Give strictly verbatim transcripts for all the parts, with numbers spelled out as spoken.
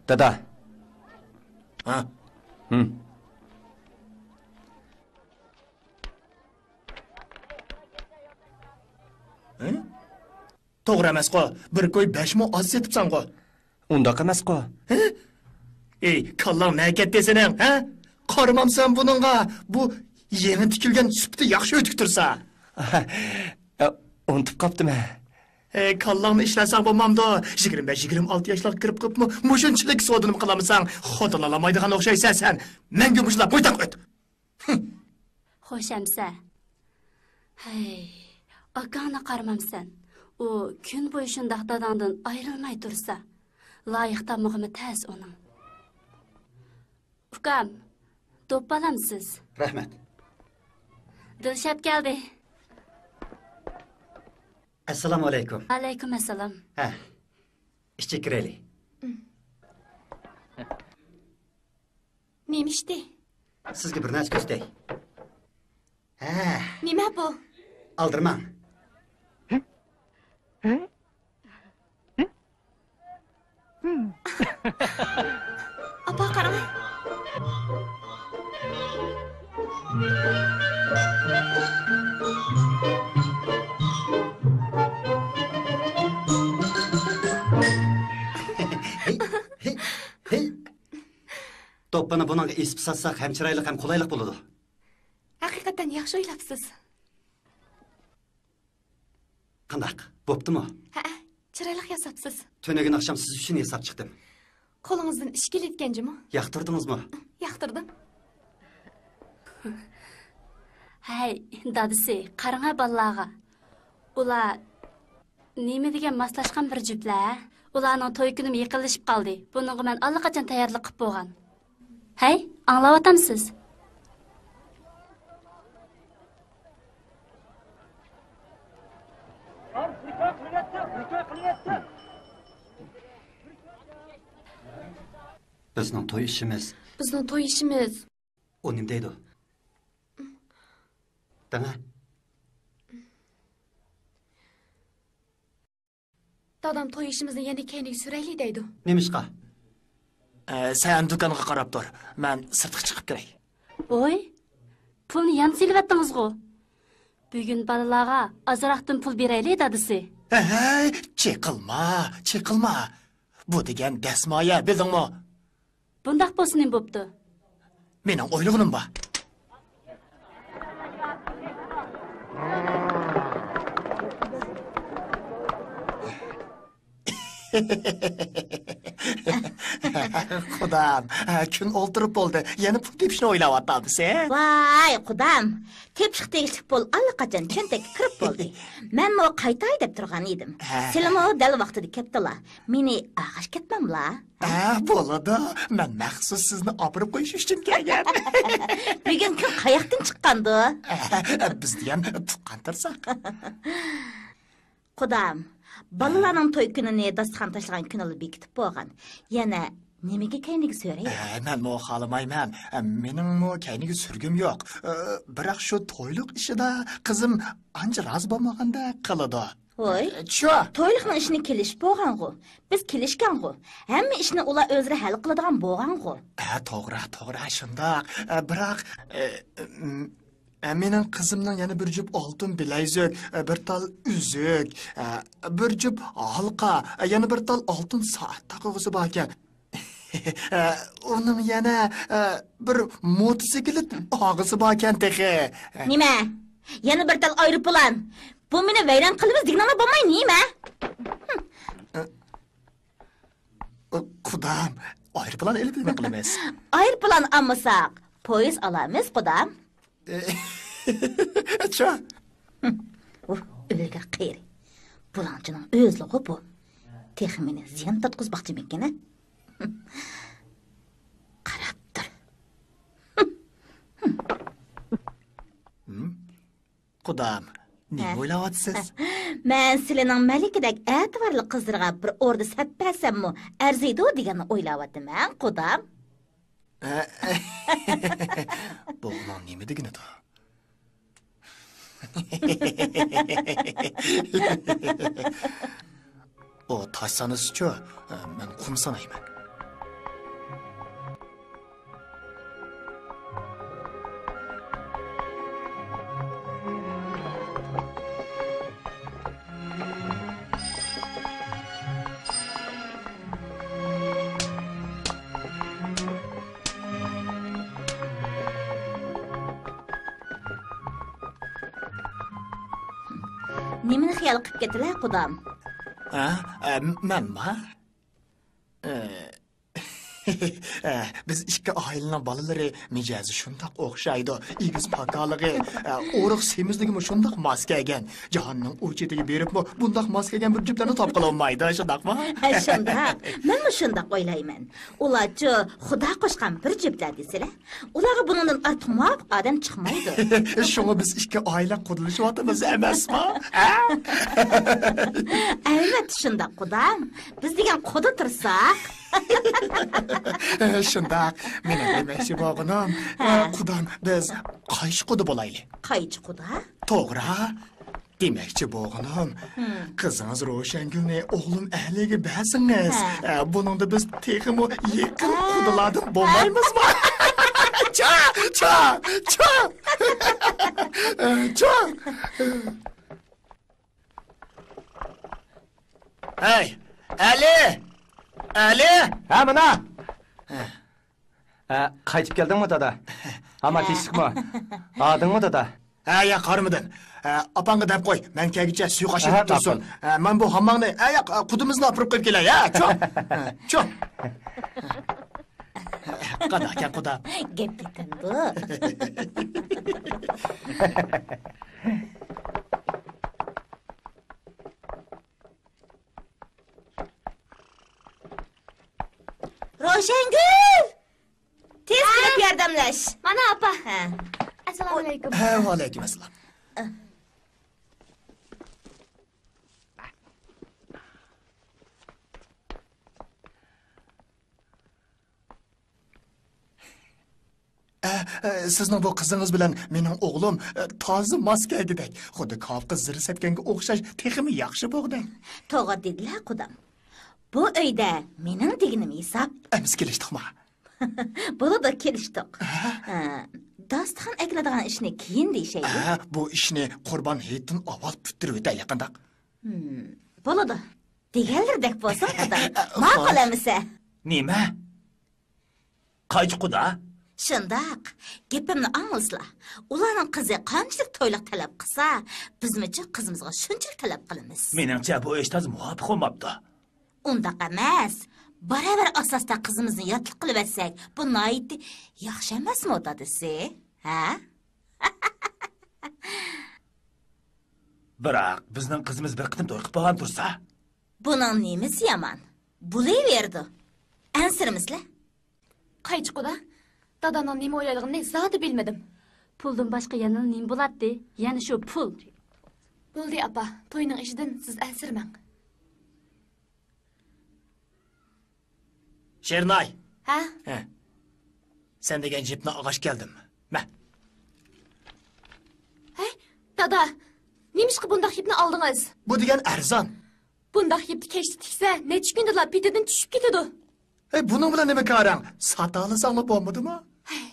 دادا. ھە؟ ھىم. ھە؟ توغرا ئەمەسقۇ، بىر كوي بەش مو ئاز سېتىپسەنغۇ. ئۇنداق ئەمەسقۇ. ھە؟ ئەي، كاللاڭ نەگە كەتتى سېنىڭ، ھە؟ قارىمامسەن بۇنىڭغا، بۇ يېڭى تىكىلگەن سۈپىتى ياخشى ئۆتۈك تۇرسا. ئە، ئۇنتۇپ قاپتىمەن. ئەي، كاللاڭنى ئىشلەتسەڭ بولمامدۇ؟ يىگىرمە بەش، يىگىرمە ئالتە ياشلارغا كىرىپ قېلىپمۇ، مۇشۇنچىلىك سودىنىمۇ قىلالمىساڭ، خوتۇن ئالالمايدىغان ئوخشايسەن سەن. مەڭگۈ مۇشۇنداق بويتاق ئۆت. خوش ئەمىسە. ھەي، ئاكاڭنى قارىمامسەن. ئۇ كۈن بويى شۇنداق داداڭدىن ئايرىلماي تۇرسا، لايىق تاپمىغىمۇ تەس ئۇنىڭ. ئۇكام، دوپپا ئالامسىز؟ رەھمەت. دىلشات كەلدى. ئەسسالامۇ ئەلەيكۇم. ئەلەيكۇم ئەسسالام. ھە، ئىچىگە كىرەيلى. نېمە ئىشتى؟ سىزگە بىر نەرسە كۆرسىتەي. ھە. نېمە بۇ؟ ئالدىرىماڭ. ئاپا، قاراڭ. ھېي، ھېي، ھېي. دوپپىنى بۇنىڭغا ئېسىپ ساتساق ھەم چىرايلىق ھەم قولايلىق بولىدۇ. ھەقىقەتەن ياخشى ئويلاپسىز. قانداق؟ بوپتۇمۇ؟ ھەئە، چىرايلىق ياساپسىز. تۈنۈگۈن ئاخشام سىز ئۈچۈن ياساپ چىقتىم. قولىڭىزدىن ئىش كېلىدىكەنجۇمۇ؟ ياقتۇردىڭىزمۇ؟ ياقتۇردۇم. ھەي، دادىسى، قاراڭە بالىلارغا. ئۇلار نېمە دېگەن ماسلاشقان بىر جۈپلەر، ھە؟ ئۇلارنىڭ توي كۈنىمۇ يېقىنلىشىپ قالدى. بۇنىڭغا مەن ئاللىقاچان تەييارلىق قىلىپ بولغان. ھەي، ئاڭلاۋاتامسىز؟ بىزنىڭ توي ئىشىمىز. بىزنىڭ توي ئىشىمىز. ئۇ نېمە دەيدۇ؟ دەڭە. دادام توي ئىشىمىزنى يەنە كەينىگە سۈرەيلى دەيدۇ. نېمىشقا؟ ئە، سەن دۇكانغا قاراپ تۇر، مەن سىرتقا چىقىپ كىرەي. ۋوي، پۇلنى يەنە سېلىۋەتتىڭىزغۇ؟ بۈگۈن بالىلارغا ئازراقتىن پۇل بېرەيلى، دادىسى. ھەي، چېقىلما، چېقىلما. بۇ دېگەن دەسمايە، بىلدىڭمۇ؟ بۇنداق بولسا نېمە بوپتۇ؟ مېنىڭ ئويلىغىنىم بار. قۇدام، كۈن ئولتۇرۇپ بولدى. يەنە پۇل تېپىشنى ئويلاۋاتامسەن؟ ۋاي، قۇدام، تېپىشقا تېگىشلىك پۇل ئاللىقاچان چۆنتەككە كىرىپ بولدى. مەنمۇ قايتاي دەپ تۇرغان ئىدىم. ھە. سىلىمۇ دەل ۋاقتىدا كەپتىلا. مېنى ئاغاش كەتمەملا. ھە، بولىدۇ. مەن مەخسۇس سىزنى ئاپىرىپ قويۇش ئۈچۈن كەلگەن. بۈگۈن كۈن قاياقتىن چىققاندۇ؟ بىز دېگەن تۇغقان تۇرساق. قۇدام، بالىلارنىڭ توي كۈنىنى داستىخان تاشلىغان كۈنىلا بېكىتىپ بولغان. يەنە نېمىگە كەينىگە سۆرەي؟ ئە، مەنمۇ خالىمايمەن. ئە، مېنىڭمۇ كەينىگە سۈرگۈم يوق. ئە، بىراق شۇ تويلۇق ئىشىدا قىزىم ئانچە رازى بولمىغاندەك قىلىدۇ. ھوي. ئە، چۇ. تويلۇقنىڭ ئىشىنى كېلىشىپ بولغانغۇ. بىز كېلىشكەنغۇ. ھەممە ئىشنى ئۇلار ئۆزلىرى ھەل قىلىدىغان بولغانغۇ. ئە، توغرا، توغرا، شۇنداق. ئە، بىراق، ئە، ئە، مېنىڭ قىزىمنىڭ يەنە بىر جۈپ ئالتۇن بىلەيزۈك، بىر تال ئۈزۈك، بىر جۈپ ھالقا، يەنە بىر تال ئالتۇن سائەت تاقىغۇسى باركەن. ئۇنىڭ يەنە بىر موتوسىكلىت ئاغىسى باركەن تېخى. نېمە؟ يەنە بىر تال ئايروپىلان؟ بۇ مېنى ۋەيران قىلىمىز دېگىنىڭلار بولماي نېمە؟ قۇدام، ئايروپىلان ئېلىپ نېمە قىلىمىز؟ ئايروپىلان ئالمىساق، پويىز ئالامىز، قۇدام. چا؟ ئۇھ، ئۆلگۈر قېرى. بۇلاڭچىنىڭ ئۆزلىغۇ بۇ. تېخى مېنى زىيان تارتقۇزماقچىمىكىن، ھە؟ قاراپ تۇر. قۇدام، نېمە ئويلاۋاتىسىز؟ مەن سىلىنىڭ مەلىكىدەك ئەتىۋارلىق قىزلىرىغا بىر ئوردا سەپ بەرسەممۇ ئەرزىيدۇ دېگەننى ئويلاۋاتىمەن، قۇدام. بۇ ئۇنىڭ نېمە دېگىنىدۇ؟ ئۇ تاش سانىسىچۇ، مەن قۇم سانايمەن. نېمىنى خىيال قىپ كېتىلە، قۇدام؟ ھە؟ ئە، مەنما؟ ئە، ئە، بىز ئىككى ئائىلىنىڭ بالىلىرى مىجەزى شۇنداق ئوخشايدۇ. ئېگىز پاكالىقى، ئە، ئورۇق سېمىزلىكىمۇ شۇنداق ماس كەلگەن. جاھاننىڭ ئۇ چېتىگە بېرىپمۇ بۇنداق ماس كەلگەن بىر جۈپلەرنى تاپقىلى بولمايدۇ، شۇنداقمۇ؟ ھە، شۇنداق. مەنمۇ شۇنداق ئويلايمەن. ئۇلارچۇ خۇدا قوشقان بىر جۈپلەر دېسىلە. ئۇلارغا بۇنىڭدىن ئارتۇق مۇۋاپىق ئادەم چىقمايدۇ. شۇڭا بىز ئىككى ئائىلە قۇدىلىشىۋاتىمىز ئەمەسما؟ ھە؟ ئەلۋەتتە شۇنداق، قۇدام. بىز دېگەن قۇدا تۇرساق. شۇنداق. مېنىڭ دېمەكچى بولغىنىم، ھە. قۇدام، بىز قايچى قۇدا بولايلى. قايچى قۇدا؟ توغرا. دېمەكچى بولغىنىم، ھىم. قىزىڭىز روشەنگۈلنى ئوغلۇم ئەلىگە بەرسىڭىز، ھە. ئە، بۇنىڭدا بىز تېخىمۇ يېقىن ھە. قۇدىلاردىن بولمايمىزمۇ؟ چا، چا، چا. چا. ھەي، ئەلى! ئەلى! ھە، مانا! ھە. ئە، قايتىپ كەلدىڭمۇ، دادا؟ ئەمما ھە. تېشىقمۇ؟ ھاردىڭمۇ، دادا؟ ھە، ياق، ھارمىدىم. ئە، ئاپاڭغا دەپ قوي، مەن كەلگۈچە سۇيۇقئاش ئەھە، ئېلىپ تۇرسۇن. ماقۇل. ئە، مەن بۇ ھامماڭنى، ئە، ياق، ئە، قۇدىمىزنى ئاپىرىپ قويۇپ كېلەي، ھە، چوڭ. ھە، چوڭ. قانداقكەن، قۇدا؟ گەپ كېتەمدۇ؟ روشەنگۈل! تېز كېلىپ ياردەملەش. مانا ئاپا. ھە. ئەسسالامۇئەلەيكۇم. ھە، ۋەئەلەيكۇم ئەسسالام. ئە، ئە، سىزنىڭ بۇ قىزىڭىز بىلەن مېنىڭ ئوغلۇم، ئە، تازا ماس كەلگۈدەك. خۇددى كاۋىپقا زىر سەپكەنگە ئوخشاش، تېخىمۇ ياخشى بولغۇدەك. توغرا دېدىلە، قۇدام. بۇ ئۆيدە مېنىڭ دېگىنىم ھېساب. ئەمىسە كېلىشتۇقما؟ بولىدۇ، كېلىشتۇق. ھە؟ ئە، داستىخان ئەكېلىدىغان ئىشنى كېيىن دېيىشەيلى. ھە، بۇ ئىشنى قۇربان ھېيتتىن ئاۋۋال پۈتتۈرۈۋېتەيلى، قانداق؟ ھىم، بولىدۇ. دېگەنلىرىدەك بولسۇن، قۇدام. ماقۇل خوش. ئەمىسە. نېمە؟ قايچى قۇدا؟ شۇنداق. گېپىمنى ئاڭلىسىلا. ئۇلارنىڭ قىزى قانچىلىك تويلۇق تەلەپ قىلسا، بىزمۇچۇ قىزىمىزغا شۇنچىلىك تەلەپ قىلىمىز. مېنىڭچە، بۇ ئىش تازا مۇۋاپىق بولماپتۇ. ئۇنداق ئەمەس. باراۋەر ئاساستا قىزىمىزنى ياتلىق قىلىۋەتسەك، بۇ ناھايىتى ياخشى ئەمەسمۇ، دادىسى؟ ھە؟ بىراق، بىزنىڭ قىزىمىز بىر قېتىم توي قىلىپ بولغان تۇرسا. بۇنىڭ نېمىسى يامان؟ بولۇۋېرىدۇ. ئەنسىرىمىسىلە. قايچى قۇدا، دادامنىڭ نېمە ئويلايدىغىنىنى زادى بىلمىدىم. پۇلدىن باشقا يەنە نېمە بولاتتى؟ يەنە شۇ پۇل. بولدى، ئاپا، توينىڭ ئىشىدىن سىز ئەنسىرىمەڭ. شېرىناي. ھە؟ ھە. سەن دېگەن جىپنى ئالغاچ كەلدىم. مە. ھەي، دادا، نېمىشقا بۇنداق يىپنى ئالدىڭىز؟ بۇ دېگەن ئەرزان. بۇنداق يىپنى كەچتە تىكسە، نەچچە كۈندىلا پېتىدىن چۈشۈپ كېتىدۇ. ھەي، بۇنىڭ بىلەن نېمە كارىڭ؟ ساتالىساڭلا بولمىدىما؟ ھەي،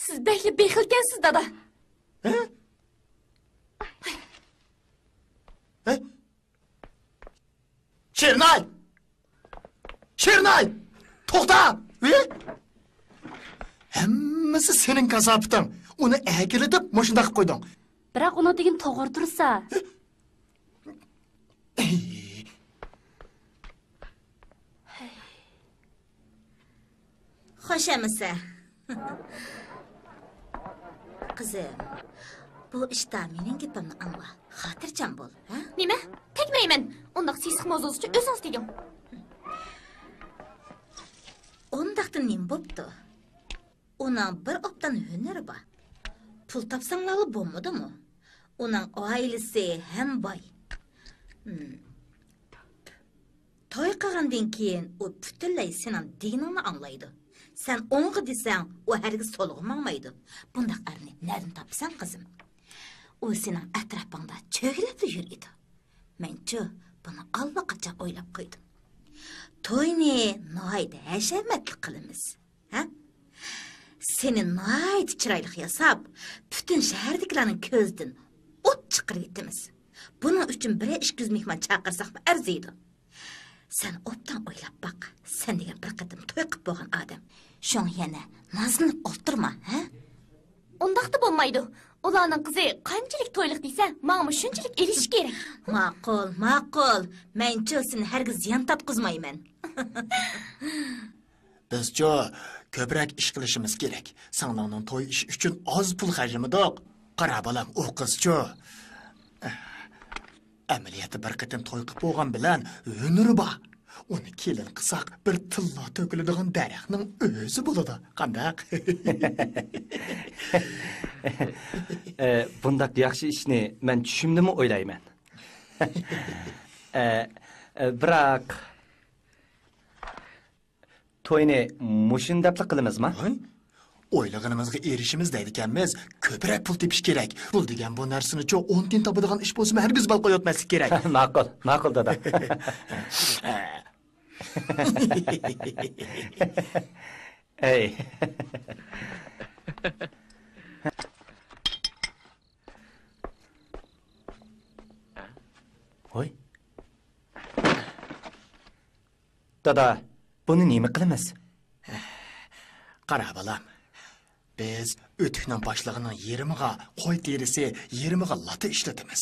سىز بەكلا بېخىلكەنسىز، دادا. ھە؟ ھەي، شېرىناي! شېرىناي! توختا! ھى! ھەممىسى سېنىڭ كاساپىتىڭ. ئۇنى ئەكېلىدىپ مۇشۇنداق قىلىپ قويدۇڭ. بىراق ئۇنىڭ دېگىنى توغرا تۇرسا. خوش ئەمىسە. قىزىم، بۇ ئىشتا مېنىڭ گېپىمنى ئاڭلا، خاتىرجەم بول، ھە؟ نېمە؟ تەگمەيمەن. ئۇنداق سېسىق موزىسىچۇ ئۆزىڭىز تېگىڭ. ئۇنداقتا نېمە بوپتۇ؟ ئۇنىڭ بىر ئوبدان ھۈنىرى بار. پۇل تاپساڭلارلا بولمىدىمۇ؟ ئۇنىڭ ئائىلىسى ھەم باي. ھىم. توي قىلغاندىن كېيىن ئۇ پۈتۈنلەي سېنىڭ دېگىنىڭنى ئاڭلايدۇ. سەن ئوڭغا دېسەڭ، ئۇ ھەرگىز سولغا ماڭمايدۇ. بۇنداق ئەرنى نەدىن تاپىسەن، قىزىم؟ ئۇ سېنىڭ ئەتراپىڭدا چۆگىلەپلا يۈرىدۇ. مەنچۇ بۇنى ئاللىقاچان ئويلاپ قويدۇم. توينى ناھايىتى ھەشەمەتلىك قىلىمىز. ھە؟ سېنى ناھايىتى چىرايلىق ياساپ، پۈتۈن شەھەردىكىلەرنىڭ كۆزىدىن ئوت چىقىرىۋېتىمىز. بۇنىڭ ئۈچۈن بىرەر ئىككى يۈز مېھمان چاقىرساقمۇ ئەرزىيدۇ. سەن ئوبدان ئويلاپ باق، سەن دېگەن بىر قېتىم توي قىپ بولغان ئادەم. شۇڭا يەنە نازلىنىپ ئولتۇرما، ھە؟ ئۇنداقتا بولمايدۇ. ئۇلارنىڭ قىزى قانچىلىك تويلۇق دېسە، ماڭىمۇ شۇنچىلىك ئېلىش كېرەك. ماقۇل، ماقۇل. مەنچۇ سېنى ھەرگىز زىيان تارتقۇزمايمەن. بىزچۇ كۆپرەك ئىش قىلىشىمىز كېرەك. سىڭلىڭنىڭ توي ئىشى ئۈچۈن ئاز پۇل خەجلىمىدۇق. قارا بالام، ئۇ قىزچۇ. ئەمەلىيەتتە بىر قېتىم توي قىلىپ بولغان بىلەن ھۈنىرى بار. ئۇنى كېلىن قىلساق، بىر تىللا تۆكۈلىدىغان دەرەخنىڭ ئۆزى بولىدۇ. قانداق؟ ئە، بۇنداق ياخشى ئىشنى مەن چۈشۈمدىمۇ ئويلايمەن. ئە، ئە، بىراق، توينى مۇشۇنداپلا قىلىمىزما؟ ھاي، ئويلىغىنىمىزغا ئېرىشىمىز دەيدىكەنمىز، كۆپرەك پۇل تېپىش كېرەك. پۇل دېگەن بۇ نەرسىنىچۇ ئون تىيىن تاپىدىغان ئىش بولسىمۇ ھەرگىز بەل قويۇۋەتمەسلىك كېرەك. ماقۇل، ماقۇل دادا. ئەي. ھوي. دادا، بۇنى نېمە قىلىمىز؟ قارا، بالام. بىز ئۆتۈكنىڭ باشلىقىنىڭ يېرىمىغا قوي تېرىسى، يېرىمىغا لاتا ئىشلىتىمىز.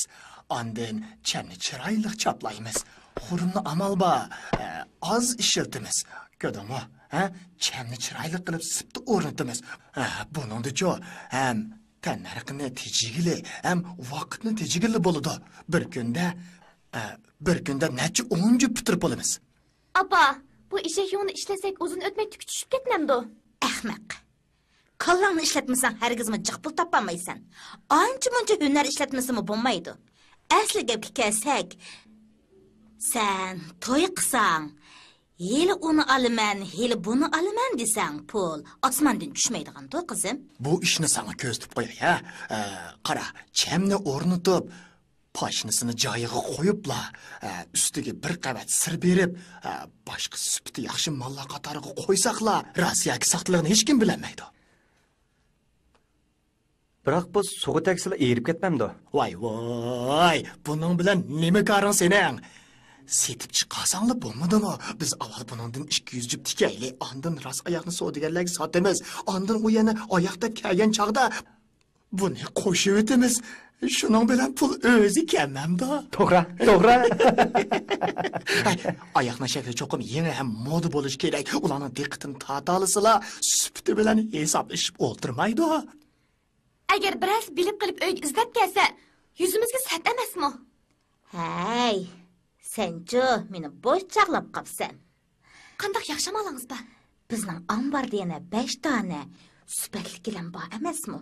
ئاندىن چەمنى چىرايلىق چاپلايمىز. خۇرۇمنى ئامال بار، ئە، ئاز ئىشلىتىمىز. كۆردۈڭمۇ؟ ھە؟ چەمنى چىرايلىق قىلىپ سىپتا ئورنىتىمىز. ھە، بۇنىڭدىچۇ ھەم تەننەرخنى تېجىگىلى، ھەم ۋاقىتنى تېجىگىلى بولىدۇ. بىر كۈندە، ئە، بىر كۈندە نەچچە ئون جۈپ پۈتتۈرۈپ بولىمىز. ئاپا، بۇ ئېشەك يۇڭىنى ئىشلەتسەك ئۇزۇن ئۆتمەي تۈكى چۈشۈپ كەتمەمدۇ؟ ئەخمەق. كاللاڭنى ئىشلەتمىسەڭ ھەرگىزمۇ جىق پۇل تاپالمايسەن. ئانچە-مۇنچە ھۈنەر ئىشلەتمىسىمۇ بولمايدۇ. ئەسلى گەپكە كەلسەك، سەن توي قىلساڭ، ھېلى ئۇنى ئالىمەن، ھېلى بۇنى ئالىمەن دېسەڭ، پۇل ئاسماندىن چۈشمەيدىغاندۇ، قىزىم. بۇ ئىشنى ساڭا كۆرسىتىپ قوياي، ھە؟ ئە، قارا، چەمنى ئورنىتىپ، پاشنىسىنى جايىغا قويۇپلا، ئە، ئۈستىگە بىر قەۋەت سىر بېرىپ، ئە، باشقا سۈپىتى ياخشى ماللار قاتارىغا قويساقلا، راسىيەكى ساختىلىقىنى ھېچكىم بىلەلمەيدۇ. بىراق بۇ سۇغا تەگسىلا ئېرىپ كەتمەمدۇ؟ ۋاي، ۋاي، بۇنىڭ بىلەن نېمە كارىڭ سېنىڭ؟ سېتىپ چىقارساڭلا بولمىدىمۇ؟ بىز ئاۋۋال بۇنىڭدىن ئىككى يۈز جۈپ تىكەيلى، ئاندىن راست ئاياقنى سودىگەرلەرگە ساتىمىز، ئاندىن ئۇ يەنە ئاياق دەپ كەلگەن چاغدا بۇنى قوشۇۋېتىمىز. شۇنىڭ بىلەن پۇل ئۆزى كەلمەمدۇ؟ توغرا، توغرا. ھەي، ئاياقنىڭ شەكلى چوقۇم يېڭى ھەم مودا بولۇشى كېرەك. ئۇلارنىڭ دىققىتىنى تارتالىسىلا، سۈپىتى بىلەن ھېسابلىشىپ ئولتۇرمايدۇ. ئەگەر بىرەرسى بىلىپ قېلىپ ئۆيگە ئىزدەپ كەلسە، يۈزىمىزگە سەت ئەمەسمۇ؟ ھەي، سەنچۇ مېنى بوش چاغلاپ قاپسەن. قانداق ياخشى ئامالىڭىز بار؟ بىزنىڭ ئامباردا يەنە بەش دانە سۈپەتلىك گىلەم بار ئەمەسمۇ؟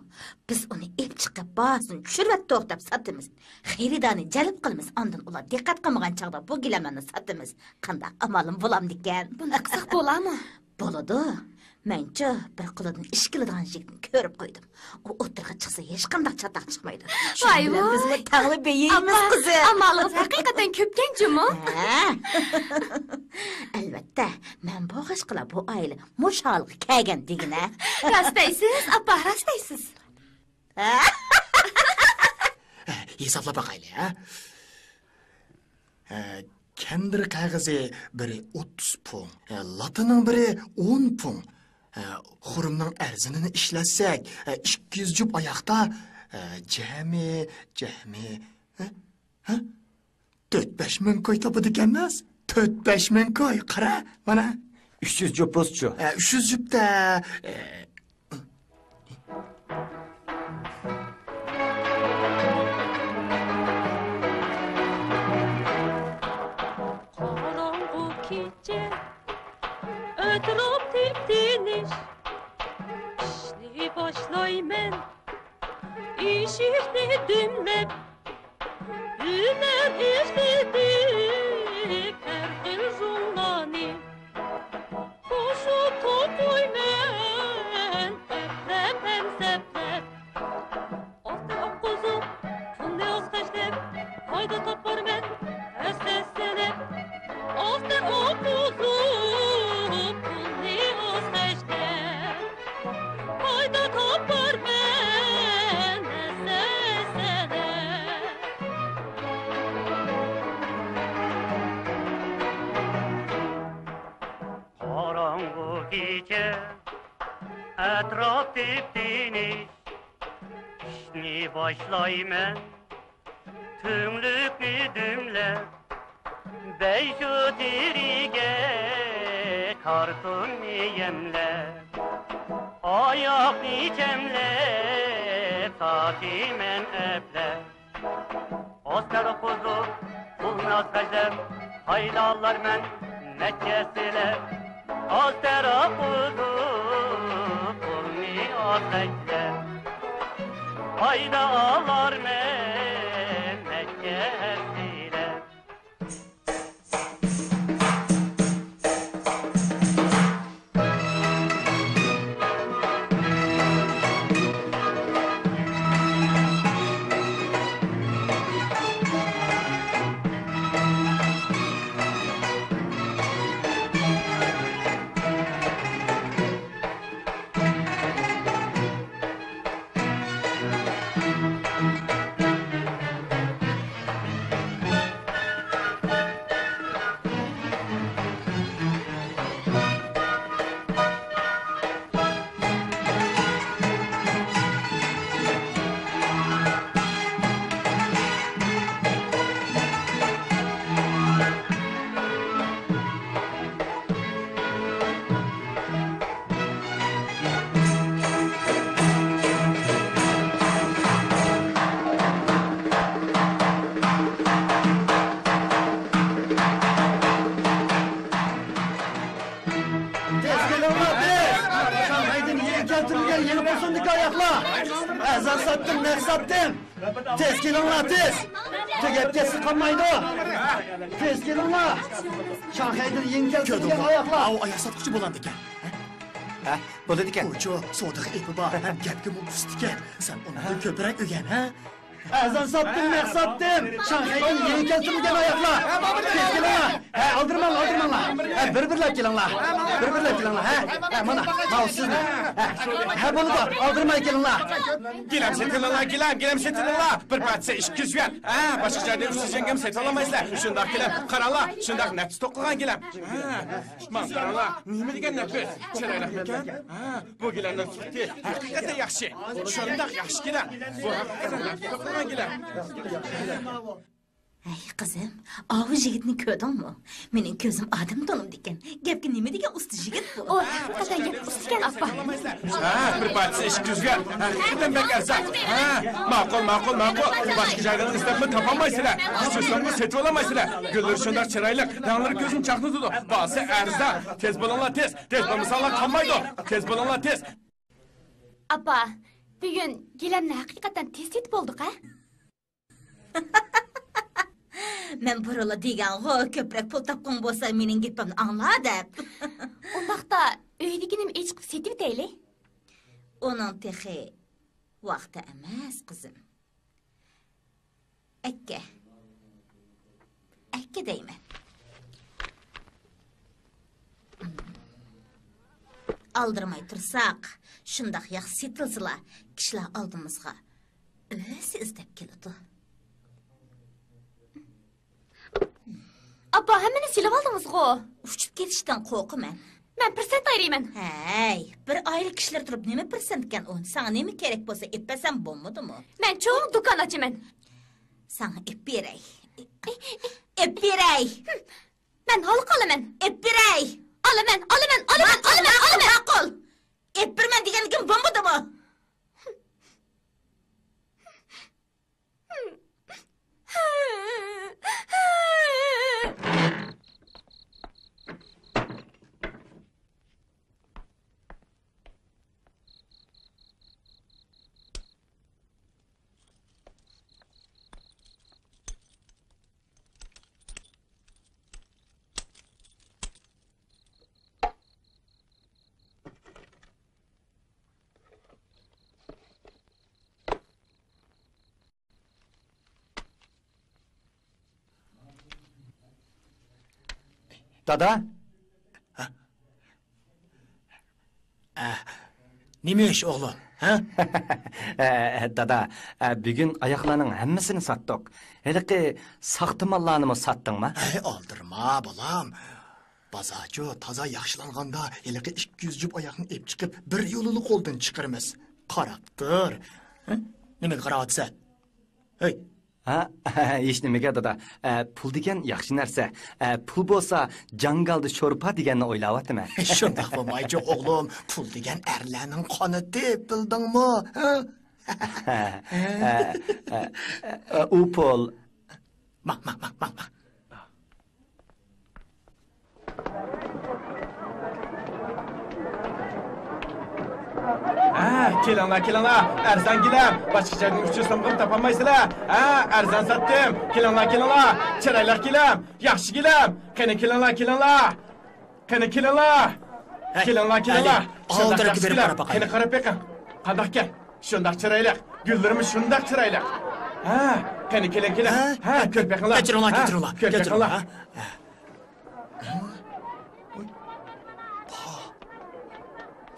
بىز ئۇنى ئېلىپ چىقىپ، باھاسىنى چۈشۈرۈۋەتتۇق دەپ ساتىمىز. خېرىدارنى جەلپ قىلىمىز، ئاندىن ئۇلار دىققەت قىلمىغان چاغدا بۇ گىلەملەرنى ساتىمىز. قانداق ئامالىم بولامدىكەن؟ بۇنى قىلساق بولامۇ؟ بولىدۇ. مەنچۇ بىر قولىدىن ئىش كېلىدىغان يىگىتنى كۆرۈپ قويدۇم. ئۇ ئوتتۇرىغا چىقسا، ھېچقانداق چاتاق چىقمايدۇ. شۇنىڭ بىلەن بىزمۇ تەڭلا بېيىيمىز، قىزىم. ئامالىڭىز ھەقىقەتەن كۆپكەنچۇمۇ؟ ھە. ئەلۋەتتە، مەن بولغاچقىلا بۇ ئائىلە مۇشۇ ھالغا كەلگەن دېگىنە. راست دەيسىز، ئاپا، راست دەيسىز. ھېسابلاپ باقايلى، ھە؟ ھە، كەندىر قەغىزى بىرى ئوتتۇز پۇڭ، ھە، لاتىنىڭ بىرى ئون پۇڭ، ھە، خۇرۇمنىڭ ئەرزىنىنى ئىشلەتسەك، ھە، ئىككى يۈز جۈپ ئاياقتا، ھە، جەمئىي، جەمئىي، ھە، ھە؟ تۆت بەش مىڭ كوي تاپىدىكەنمىز. تۆت بەش مىڭ كوي، قارا، مانا. ئۈچ يۈز جۈپ بولسىچۇ؟ ئە، ئۈچ يۈز جۈپتە، ئە، قاراڭغۇ كېچە، ئەتراپ تىپتىنىش. ئىشنى باشلايمەن، ئىشىكنى دۈملەپ، ھۈنەر ئىشلىتىپ ھەر خىل جۇڭلارنى قوشۇپ توقۇيمەن، ئەپلەپ ھەم سەپلەپ. ئاختى ئاققۇزۇپ، پۇلنى ئاز خەجلەپ، پايدا تاپارمەن ھەسسە-ھەسسىلەپ. ئاختى ئاققۇزۇپ، پۇلنى ئاز خەجلەپ، پايدا تاپارمەن ھەسسە-ھەسسىلەپ. قاراڭغۇ كېچە، ئەتراپ تىپتىنىش. باشلايمەن تۈڭلۈكنى دۈملەپ، بەيشۇ تېرىگە كارتوننى يەملەپ، ئاياغنى چەملەپ تارتىمەن ئەپلەپ. ئاز تەرقۇزۇپ پۇلنى ئاز خەجلەپ، پايدا ئالارمەن نەچچە ھەسسىلەپ. ئاز تەرقۇزۇپ پۇلنى ئاز خەجلەپ، پايدا ئالارمەن نەچچە ھەسسىلەپ. تېز كېلىڭلار، تېز! شاڭخەيدىن يېڭى كەلتۈرۈلگەن يېڭى پوسۇندىكى ئاياغلار! ئەزان ساتتىم، نەق ساتتىم! تېز كېلىڭلار، تېز! تۈگەپ كەتسە قالمايدۇ! تېز كېلىڭلار! شاڭخەيدىن يېڭى كەلتۈرۈلگەن ئاياغلار! ئاۋۇ ئاياغ ساتقۇچى بولامدىكەن؟ ھە؟ بولىدىكەن. ئۇچۇ سودىغا ئېپى بار ھەم گەپكىمۇ ئۇستىكەن. سەن ئۇنىڭدىن كۆپرەك ئۆگەن، ھە؟ ئەزان ساتتىم، نەق ساتتىم. شاڭخەيدىن يېڭى كەلتۈرۈلگەن ئاياغلار. تېز كېلىڭلار. ھە، ئالدىرىماڭ، ئالدىرىماڭلار. ھە، بىر-بىرلەپ كېلىڭلار. بىر-بىرلەپ كېلىڭلار. ھە، ھە، مانا، ماۋۇ سىزنىڭ. ھە، ھە، بولىدۇ، ئالدىرىماي كېلىڭلار. گىلەم سېتىۋېلىڭلار، گىلەم، گىلەم سېتىۋېلىڭلار. بىر پارچىسى ئىككى يۈز يۈەن. ھە، باشقا جايدا ئۈچ يۈز يۈەنگە سېتىۋالالمايسىلەر. شۇنداق گىلەم، قاراڭلار، شۇنداق نەپىس توقۇلغان گىلەم. ھە، ماڭا قاراڭلار، نېمە دېگەن نەپىس، چىرايلىقمىكەن؟ ھە، بۇ گىلەمنىڭ سۈپىتى ھەقىقەتەن ياخشى. شۇنداق ياخشى گىلەم. بۇ ھەقىقەتەن نەپىس توقۇلغان گىلەم. ھەي، قىزىم، ئاۋۇ يىگىتنى كۆردۈڭمۇ؟ مېنىڭ كۆزۈم ئادەم تونۇمدىكەن. گەپكە نېمە دېگەن ئۇستا يىگىت بۇ. ئۇ ھەقىقەتەن گەپ ئۇستىكەن، ئاپا. ھە، بىر پارچىسى ئىككى يۈز يۈەن. ھەقىقەتەن بەك ئەرزان. ھە، ماقۇل، ماقۇل، ماقۇل. باشقا جايدىن ئىزدەپمۇ تاپالمايسىلەر. ئۈچ يۈز سومغا سېتىۋالالمايسىلەر. گۈللىرى شۇنداق چىرايلىق، رەڭلىرى كۆزنى چاقنىتىدۇ. باھاسى ئەرزان. تېز بولۇڭلار، تېز. تېز بولمىساڭلار قالمايدۇ. تېز بولۇڭلار، تېز. ئاپا، بۈگۈن گىلەمنى ھەقىقەتەن تېز سېتىپ بولدۇق، ھە؟ مەن بۇرۇنلا دېگەنغۇ، كۆپرەك پۇل تاپقۇڭ بولسا مېنىڭ گېپىمنى ئاڭلا دەپ. ئۇنداقتا ئۆيدىكىنىمۇ ئېچىقىپ سېتىۋېتەيلى. ئۇنىڭ تېخى ۋاقتى ئەمەس، قىزىم. ئەككە. ئەككە دەيمەن. ئالدىرىماي تۇرساق، شۇنداق ياخشى سېتىلسىلا، كىشىلەر ئالدىمىزغا ئۆزى ئىزدەپ كېلىدۇ. ئاپا، ھەممىنى سېلىۋالدىڭىزغۇ؟ ئۇچۇپ كېتىشتىن قورقىمەن. مەن پىرسەنت ئايرىيمەن. ھەي، بىر ئائىلە كىشىلىرى تۇرۇپ نېمە پىرسەنتكەن ئۇ؟ ساڭا نېمە كېرەك بولسا ئېلىپ بەرسەم بولمىدىمۇ؟ مەن چوڭ دۇكان ئاچىمەن. ساڭا ئېلىپ بېرەي. ئېلىپ بېرەي. مەن ھالقا ئالىمەن. ئېلىپ بېرەي. ئالىمەن، ئالىمەن، ئالىمەن، ماقۇل، ئالىمەن، ماقۇل، ئالىمەن. ماقۇل. ئېلىپ بېرىمەن دېگەنلىكىم بولمىدىمۇ؟ دادا؟ ئە، نېمە ئىش، ئوغلۇم؟ ھە؟ ئە، دادا، ئە، بۈگۈن ئاياغلارنىڭ ھەممىسىنى ساتتۇق. ھېلىقى ساختا ماللارنىمۇ ساتتىڭما؟ ھەي، ئالدىرىما، بالام. بازارچۇ تازا ياخشىلانغاندا، ھېلىقى ئىككى يۈز جۈپ ئاياغنى ئېلىپ چىقىپ، بىر يولىلا قولدىن چىقىرىمىز. قاراپ تۇر. ھە؟ نېمىگە قاراۋاتىسەن؟ ھەي! ھە؟ ھېچنېمىگە، دادا. ئە، پۇل دېگەن ياخشى نەرسە. ئە، پۇل بولسا، جاڭگالدا شورپا دېگەننى ئويلاۋاتىمەن. شۇنداق بولمايچۇ، ئوغلۇم. پۇل دېگەن ئەرلەرنىڭ قانىتى، بىلدىڭمۇ؟ ھە؟ ئە، ئە، ئە، ئە، ئۇ پۇل. ماڭ، ماڭ، ماڭ، ماڭ، ماڭ. ھە، كېلىڭلار، كېلىڭلار. ئەرزان گىلەم. باشقا جايدىن ئۈچ يۈز سومغىمۇ تاپالمايسىلەر. ھە، ئەرزان ساتتىم. كېلىڭلار، كېلىڭلار. چىرايلىق گىلەم. ياخشى گىلەم. قېنى، كېلىڭلار، كېلىڭلار. قېنى، كېلىڭلار. ھەي، كېلىڭلار، كېلىڭلار. ھەي، شۇنداق ئالدىراپ ياخشى بېرىپ گىلەم. قاراپ باقايلى. قېنى، قاراپ بېقىڭ. قانداقكەن؟ شۇنداق چىرايلىق. گۈللىرىمۇ شۇنداق چىرايلىق. ھە، قېنى، كېلىڭ، كېلىڭ. ھە؟ ھە، كۆرۈپ بېقىڭلار. كەچۈرۈڭلار، ھە، كەچۈرۈڭلار، كۆرۈپ كەچۈرۈڭلار. بېقىڭلار. ھە؟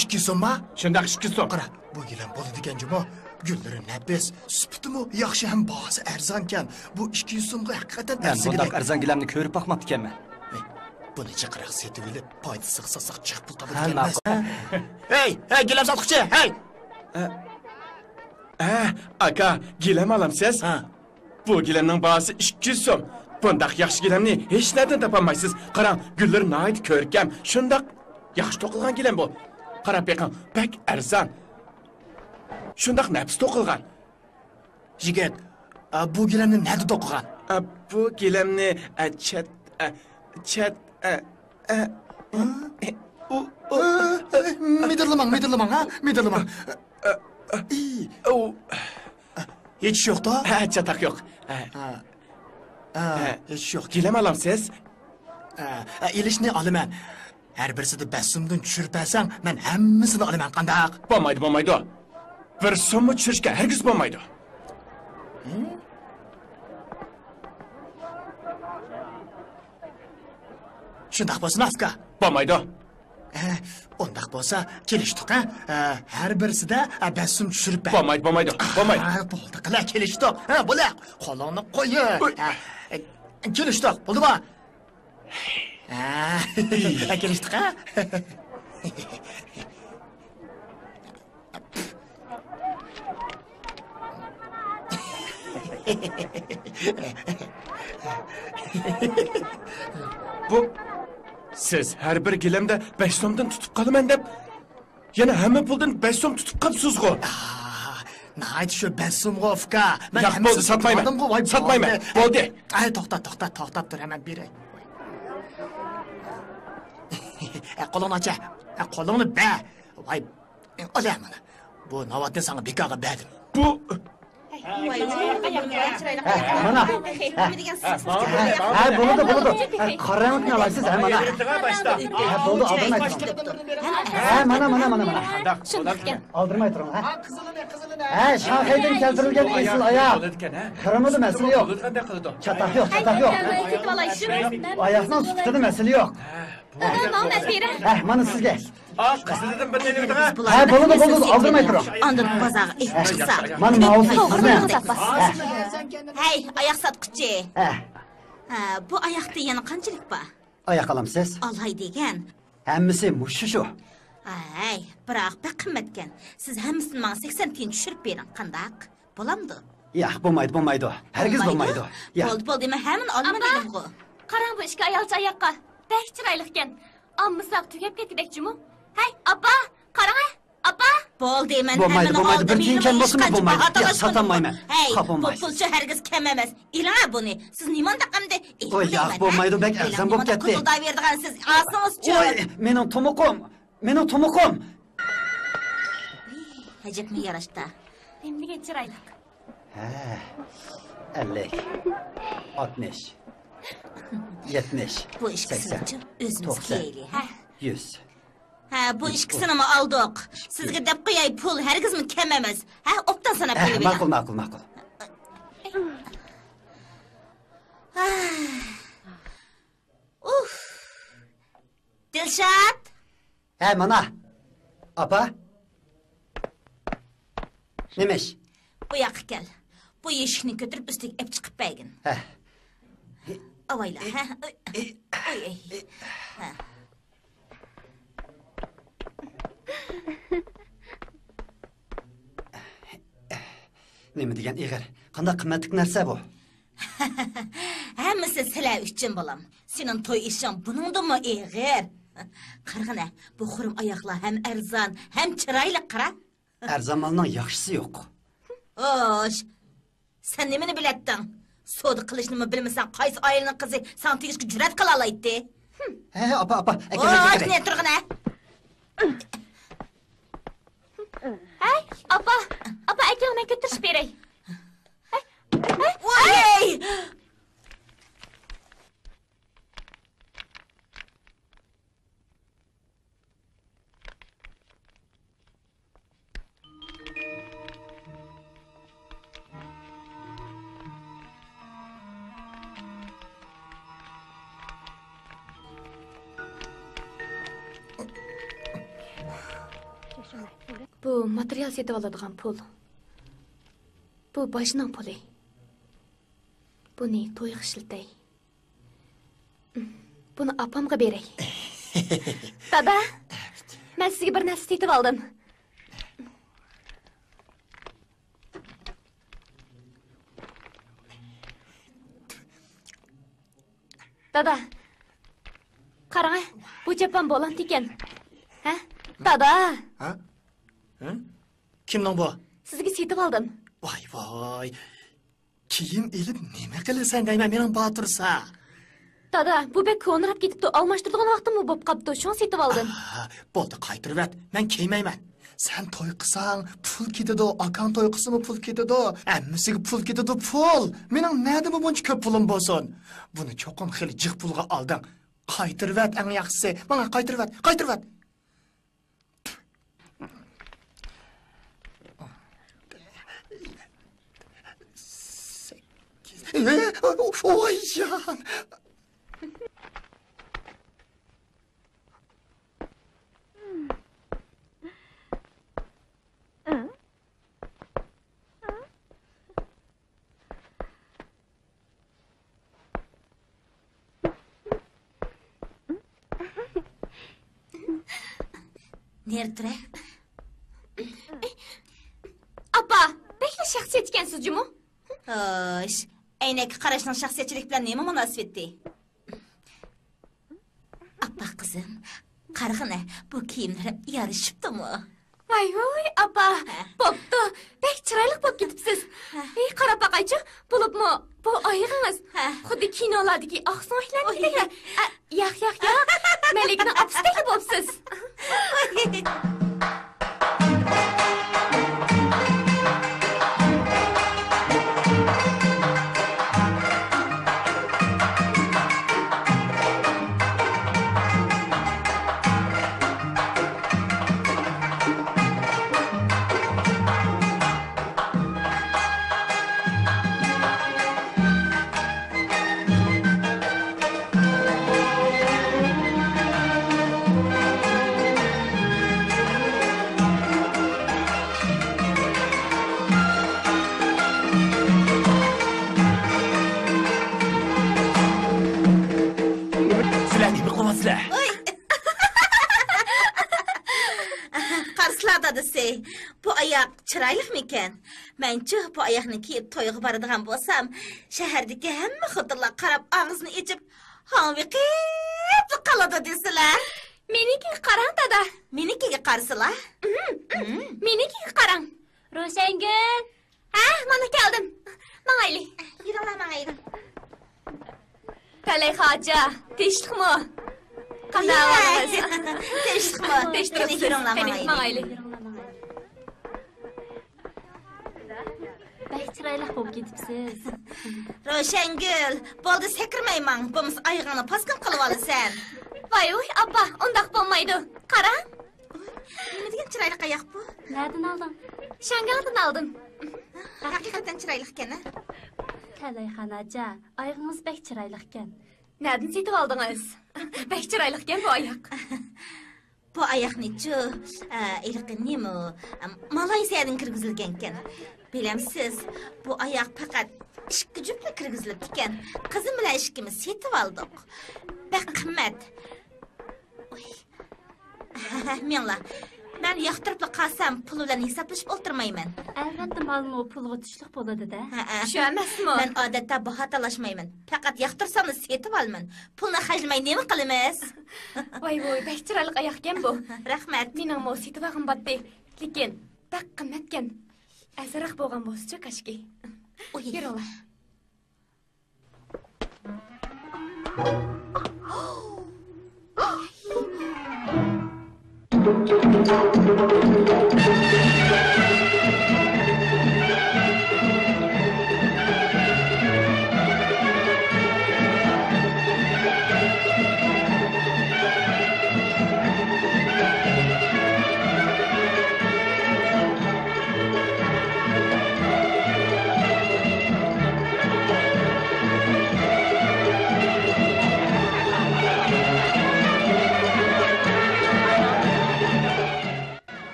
ئىككى يۈز سومما؟ شۇنداق، ئىككى يۈز سوم. قارا، بۇ گىلەم بولىدىكەن جۇمۇ. گۈللىرى نەپىس، سۈپىتىمۇ ياخشى ھەم باھاسى ئەرزانكەن. بۇ ئىككى يۈز سومغا ھەقىقەتەن مەن ئەرزىگىدەك. بۇنداق ئەرزان گىلەمنى كۆرۈپ باقماپتىكەنمەن. ھەي، بۇنى جىقراق سېتىۋېلىپ، پايدىسىغا ساتساق جىق پۇل تاپىدىكەنمىز. ھە، ھەي، ھەي، گىلەم ساتقۇچى، ھەي! ھە، ھە، ئاكا، گىلەم ئالامسىز؟ ھە. بۇ گىلەمنىڭ باھاسى ئىككى يۈز سوم. بۇنداق ياخشى گىلەمنى ھېچنەدىن تاپالمايسىز. قاراڭ، گۈللىرى ناھايىتى كۆركەم، شۇنداق ياخشى توقۇلغان گىلەم بۇ. قاراپ بېقىڭ، بەك ئەرزان. شۇنداق نەپىس توقۇلغان. يىگىت، ئا، بۇ گىلەمنى نەدە توقۇغان؟ ئا، بۇ گىلەمنى، ئا، چەت، ئا، چەت، ئا، ئا، ئۇ، ئۇ، ئا، مىدىرلىماڭ، مىدىرلىماڭ، ھە؟ مىدىرلىماڭ. ئا، ئا، ئى. ئۇ. ھېچ ئىش يوقتا؟ ھە، چاتاق يوق. ھە. ھە. ھە، ھە. ھېچ ئىش يوق. گىلەم ئالامسىز؟ ھە، ھە، ئېلىشنى ئالىمەن. ھەر بىرسىدە بەش سومدىن چۈشۈرۈپ بەرسەڭ، مەن ھەممىسىنى ئالىمەن، قانداق؟ بولمايدۇ، بولمايدۇ. بىر سوممۇ چۈشۈرۈشكە ھەرگىز بولمايدۇ. ھە؟ شۇنداق بولسۇن، ئاكا. بولمايدۇ. ھە، ئۇنداق بولسا، كېلىشتۇق، ھە؟ ھە، ھەر بىرسىدە، ھە، بەش سوم چۈشۈرۈپ بەر. بولمايدۇ، بولمايدۇ، بولمايدۇ. ھە، بولدى، قىلە، كېلىشتۇق. ھە، بولە، قولۇڭنى قويۇ. ئۇي. ھە، كېلىشتۇق، بولدىمۇ؟ ھە، كېلىشتۇق، ھە؟ بۇ، سىز ھەر بىر گىلەمدە بەش سومدىن تۇتۇپ قالىمەن دەپ، يەنە ھەممە پۇلدىن بەش سوم تۇتۇپ قاپسىزغۇ؟ ئاھ، ناھايىتى شۇ بەش سومغۇ، ئۇكا. مەن ياق، ھەممىسىنى بولدى، ساتمايمەن. تۇتۇپ ئالدىمغۇ، ۋاي، ساتمايمەن. بولدى. بولدى. ئەي، توختا، توختا، توختاپ تۇر، ھە، مەن بېرەي. ئە، قولۇڭنى ئاچە. ئە، قولۇڭنى بەر. ۋاي، ئە، ئالە مانا. بۇ ناۋاتنى ساڭا بىكارغا بەردىم. بۇ ھە، مانا. ھە، ھە، بولىدۇ، بولىدۇ. ھە، قارا رەڭلىكنى ئالايسىز، ھە، مانا. ھە، بولدى، ئالدىرماي تۇرۇڭ. ھە، مانا، مانا، مانا، مانا. ئالدىرماي تۇرۇڭ، ھە. ھە، شاڭخەيدىن كەلتۈرۈلگەن ئېسىل ئاياغ. خىرىمىدا مەسىلە يوق. چاتاق يوق، چاتاق يوق. ئاياغنىڭ سۈپىتىدە مەسىلە يوق. ھە، ماڭا مەن بېرەي. ھە، مانا سىزگە. ئا، قىزىلدىن بىر نېمە دېدىڭ؟ ھە، بولىدۇ، بولىدۇ، ئالدىرماي تۇرۇڭ. ئاندىن بازارغا ئېلىپ چىقسا، مانا ماۋۇسى سىزنىڭ. ھە. ھەي، ئاياق ساتقۇچى. ھە. ھە، بۇ ئاياقتا يەنە قانچىلىك بار؟ ئاياق ئالامسىز؟ ئالاي دېگەن. ھەممىسى مۇشۇ شۇ. ھەي، بىراق بەك قىممەتكەن. سىز ھەممىسىنى ماڭا سەكسەن تىيىن چۈشۈرۈپ بېرىڭ، قانداق؟ بولامدۇ؟ ياق، بولمايدۇ، بولمايدۇ. ھەرگىز بولمايدۇ؟ بولمايدۇ؟ ياق. بولدى، بولدى، مەن ھەممىنى ئالىمەن دېدىمغۇ. قاراڭ، بۇ ئىككى ئايالچە ئاياققا. بەك چىرايلىقكەن. ئالمىساق تۈگەپ كەتكۈدەكچىمۇ؟ ھەي، ئاپا، قاراڭە، ئاپا! بولدى، مەن بولمايدۇ، ھەممىنى بولمايدۇ. ئالدىم. بىر تىيىن كەم بولسىمۇ بولمايدۇ. ياق، ساتالمايمەن. ھەي، خاپا بولمايسىز. بۇ پۇلچۇ ھەرگىز كەم ئەمەس. ئېلىڭە بۇنى. سىز نېمانداق ئەمدى؟ ئوي، ياق، بولمايدۇ، بەك ئەرزان بولۇپ كەتتى. قۇتۇلداۋېرىدىغانسىز، ئالسىڭىزچۇ؟ ئوي، مېنىڭ تومۇقۇم، مېنىڭ تومۇقۇم. ئەجەبمۇ ياراشتا. نېمىدېگەن چىرايلىق. ھە، ئەللىك، ئاتمىش، يەتمىش، بۇ ئىككىسىنىچۇ؟ سەكسەن، ئۆزىمىز توقسان، كىيەيلى، ھە؟ يۈز. ھە، بۇ ئىككىسىنىمۇ ئالدۇق. سىزگە دەپ قوياي، پۇل ھەرگىزمۇ كەم ئەمەس. ھە، ئوبدان ساناپ بېرىۋېلىڭ. ماقۇل، ماقۇل، ماقۇل. ئۇھ. دىلشات! ھە، مانا. ئاپا. نېمە ئىش؟ بۇ ياققا كەل. بۇ يەشىكنى كۆتۈرۈپ ئۈستىگە ئېلىپ چىقىپ بەرگىن. ھە. ئاۋايلا، ھە؟ ئۆي، ئۆي، ئۆي. ھە. نېمە دېگەن ئېغىر؟ قانداق قىممەتلىك نەرسە بۇ؟ ھەممىسى سىلەر ئۈچۈن، بالام. سېنىڭ توي ئىشىڭ بۇنىڭدىنمۇ ئېغىر. قارىغىنە، بۇ خۇرۇم ئاياغلار ھەم ئەرزان، ھەم چىرايلىق، قارا. ئەرزان مالنىڭ ياخشىسى يوق. خوش، سەن نېمىنى بىلەتتىڭ؟ سودا قىلىشنىمۇ بىلمىسەڭ، قايسى ئائىلىنىڭ قىزى ساڭا تېگىشكە جۈرئەت قىلالايتتى؟ ھە، ئاپا، ئاپا، ئەكەل، خوش، ئەكەل. نە تۇرغىنە؟ ھەي، ئاپا، ئاپا، ئەكەل، مەن كۆتۈرۈشۈپ بېرەي. ھەي، ھەي، ۋاي! بۇ ماتېرىيال سېتىۋالىدىغان پۇل. بۇ باجنىڭ پۇلى. بۇنى تويغا ئىشلىتەي. بۇنى ئاپامغا بېرەي. دادا، مەن سىزگە بىر نەرسە سېتىۋالدىم. دادا، قاراڭە، بۇ چاپان بولامتىكەن؟ ھە؟ دادا! ھە؟ ھە؟ كىمنىڭ بۇ؟ سىزگە سېتىۋالدىم. ۋاي، ۋاي. كىيىم ئېلىپ نېمە قىلىسەن دەيمەن، مېنىڭ باتۇرسا. دادا، بۇ بەك كونىراپ كېتىپتۇ، ئالماشتۇرىدىغان ۋاقتىممۇ بوپ قاپتۇ، شۇڭا سېتىۋالدىم. ئاھ، بولدى، قايتۇرۇۋەت، مەن كىيمەيمەن. سەن توي قىلساڭ پۇل كېتىدۇ، ئاكاڭ توي قىلسىمۇ پۇل كېتىدۇ، ھەممىسىگە پۇل كېتىدۇ، پۇل. مېنىڭ نەدىمۇ بۇنچە كۆپ پۇلۇم بولسۇن؟ بۇنى چوقۇم خېلى جىق پۇلغا ئالدىڭ. قايتۇرۇۋەت، ئەڭ ياخشىسى، ماڭا قايتۇرۇۋەت، قايتۇرۇۋەت. سەككىز. ۋايجان! نېرى تۇرە؟ ئاپا، بەكلا شەخسىيەتچىكەنسىز جۇمۇ. خوش، ئەينەككە قاراشنىڭ شەخسىيەتچىلىك بىلەن نېمە مۇناسىۋىتى؟ ئاپا قىزىم، قارىغىنە، بۇ كىيىملىرىم يارىشىپتۇمۇ؟ ۋاي ۋۇي، ئاپا، ھە. بوپتۇ، بەك چىرايلىق بولۇپ كېتىپسىز. ھە. ھېي، قاراپ باقايچۇ، بولۇپمۇ بۇ ئايىغىڭىز ھە. خۇددى كىنولاردىكى ئاقسۆڭەكلەرنىڭكىدەك. ئە، ياق، ياق، ياق، مەلىكىنىڭ ئاپىسىدەكلا بوپسىز. سىلەر نېمە قىلىۋاتىسىلەر؟ ۋاي! قارىسىلا، دادىسى، بۇ ئاياق چىرايلىقمىكەن؟ مەنچۇ بۇ ئاياقنى كىيىپ تويغا بارىدىغان بولسام، شەھەردىكى ھەممە خوتۇنلار قاراپ ئاغزىنى ئېچىپ، ھاڭۋېقىپلا قالىدۇ دېسىلە. مېنىڭكىگە قاراڭ، دادا. مېنىڭكىگە قارىسىلا. مېنىڭكىگە قاراڭ. روشەنگۈل. ھە، مانا كەلدىم. ماڭايلى. يۈرۈڭلار، ماڭايلى. تەلەي خاجا، تىنچلىقمۇ؟ قانداق ئەھۋالىڭىز؟ تىنچلىقمۇ؟ تىنچ تۇرۇپسىز. قېنى، يۈرۈڭلار، قېنى، ماڭايلى. ماڭايلى. بەك چىرايلىق بولۇپ كېتىپسىز. روشەنگۈل، بولدى، سەكرىمەي ماڭ، بولمىسا ئايىغىڭنى پاسكىنا قىلىۋالىسەن. ۋاي ۋۇي، ئاپا، ئۇنداق بولمايدۇ. قارا. نېمە دېگەن چىرايلىق ئاياق بۇ؟ نەدىن ئالدىڭ؟ شياڭگاڭدىن ئالدىم. ھەقىقەتەن چىرايلىقكەن ھە. تەلەيخان ھاجا، ئايىغىڭىز بەك چىرايلىقكەن. نەدىن سېتىۋالدىڭىز؟ بەك چىرايلىقكەن بۇ ئاياق. بۇ ئاياقنىچۇ، ئە، ھېلىقى نېمە، ئە، مالايزىيەدىن كىرگۈزۈلگەنكەن. بىلەمسىز، بۇ ئاياق پەقەت ئىككى جۈپلا كىرگۈزۈلۈپتىكەن. قىزىم بىلەن ئىككىمىز سېتىۋالدۇق. بەك قىممەت. ئۇي. مېڭلا. مەن ياقتۇرۇپلا قالسام، پۇل بىلەن ھېسابلىشىپ ئولتۇرمايمەن. ئەلۋەتتە، مالمۇ پۇلغا تۇشلۇق بولىدۇ-دە. ھەئە. شۇ ئەمەسمۇ؟ مەن ئادەتتە باھا تالاشمايمەن. پەقەت ياقتۇرساملا سېتىۋالىمەن. پۇلنى خەجلىمەي نېمە قىلىمىز؟ ۋاي ۋۇي، بەك چىرايلىق ئاياغكەن بۇ. رەھمەت. مېنىڭمۇ سېتىۋالغۇم بارتتى. لېكىن بەك قىممەتكەن. ئەرزانراق بولغان بولسىچۇ كاشكى. ئۇي. يۈرۈڭلار.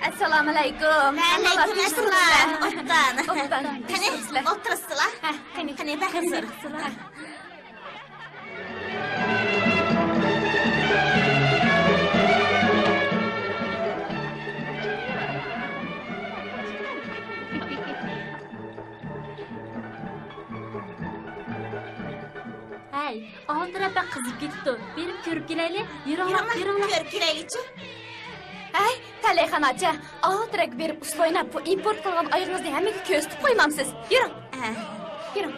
ئەسسالامۇئەلەيكۇم. ۋەئەلەيكۇم ئەسسالام. ئوبدان. ئوبدان. قېنى، ئولتۇرسىلا. ھە، قېنى. قېنى، بەك ھۇزۇر. ھەي، ئالدىراپ بەك قىزىپ كېتىپتۇ. بېرىپ كۆرۈپ كېلەيلى. يۈرۈڭلار، يۈرۈڭلار، يۈرۈڭلار. كۆرۈپ كېلەيلىچۇ. ھەي، تەلەيخان ئاچا، ئالدىراپ بېرىپ ئۇسسۇل ئويناپ، بۇ ئىمپورت قىلغان ئايىغىڭىزنى ھەممىگە كۆرسىتىپ قويمامسىز؟ يۈرۈڭ. ھە. يۈرۈڭ.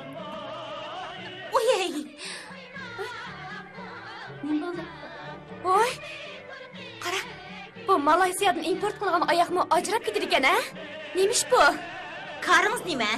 ئۇيەي. نېمە بولدى؟ ۋاي، قارا، بۇ مالايسىيادىن ئىمپورت قىلغان ئاياقمۇ ئاجراپ كېتىدىكەن، ھە؟ نېمىش بۇ؟ كارىڭىز نېمە؟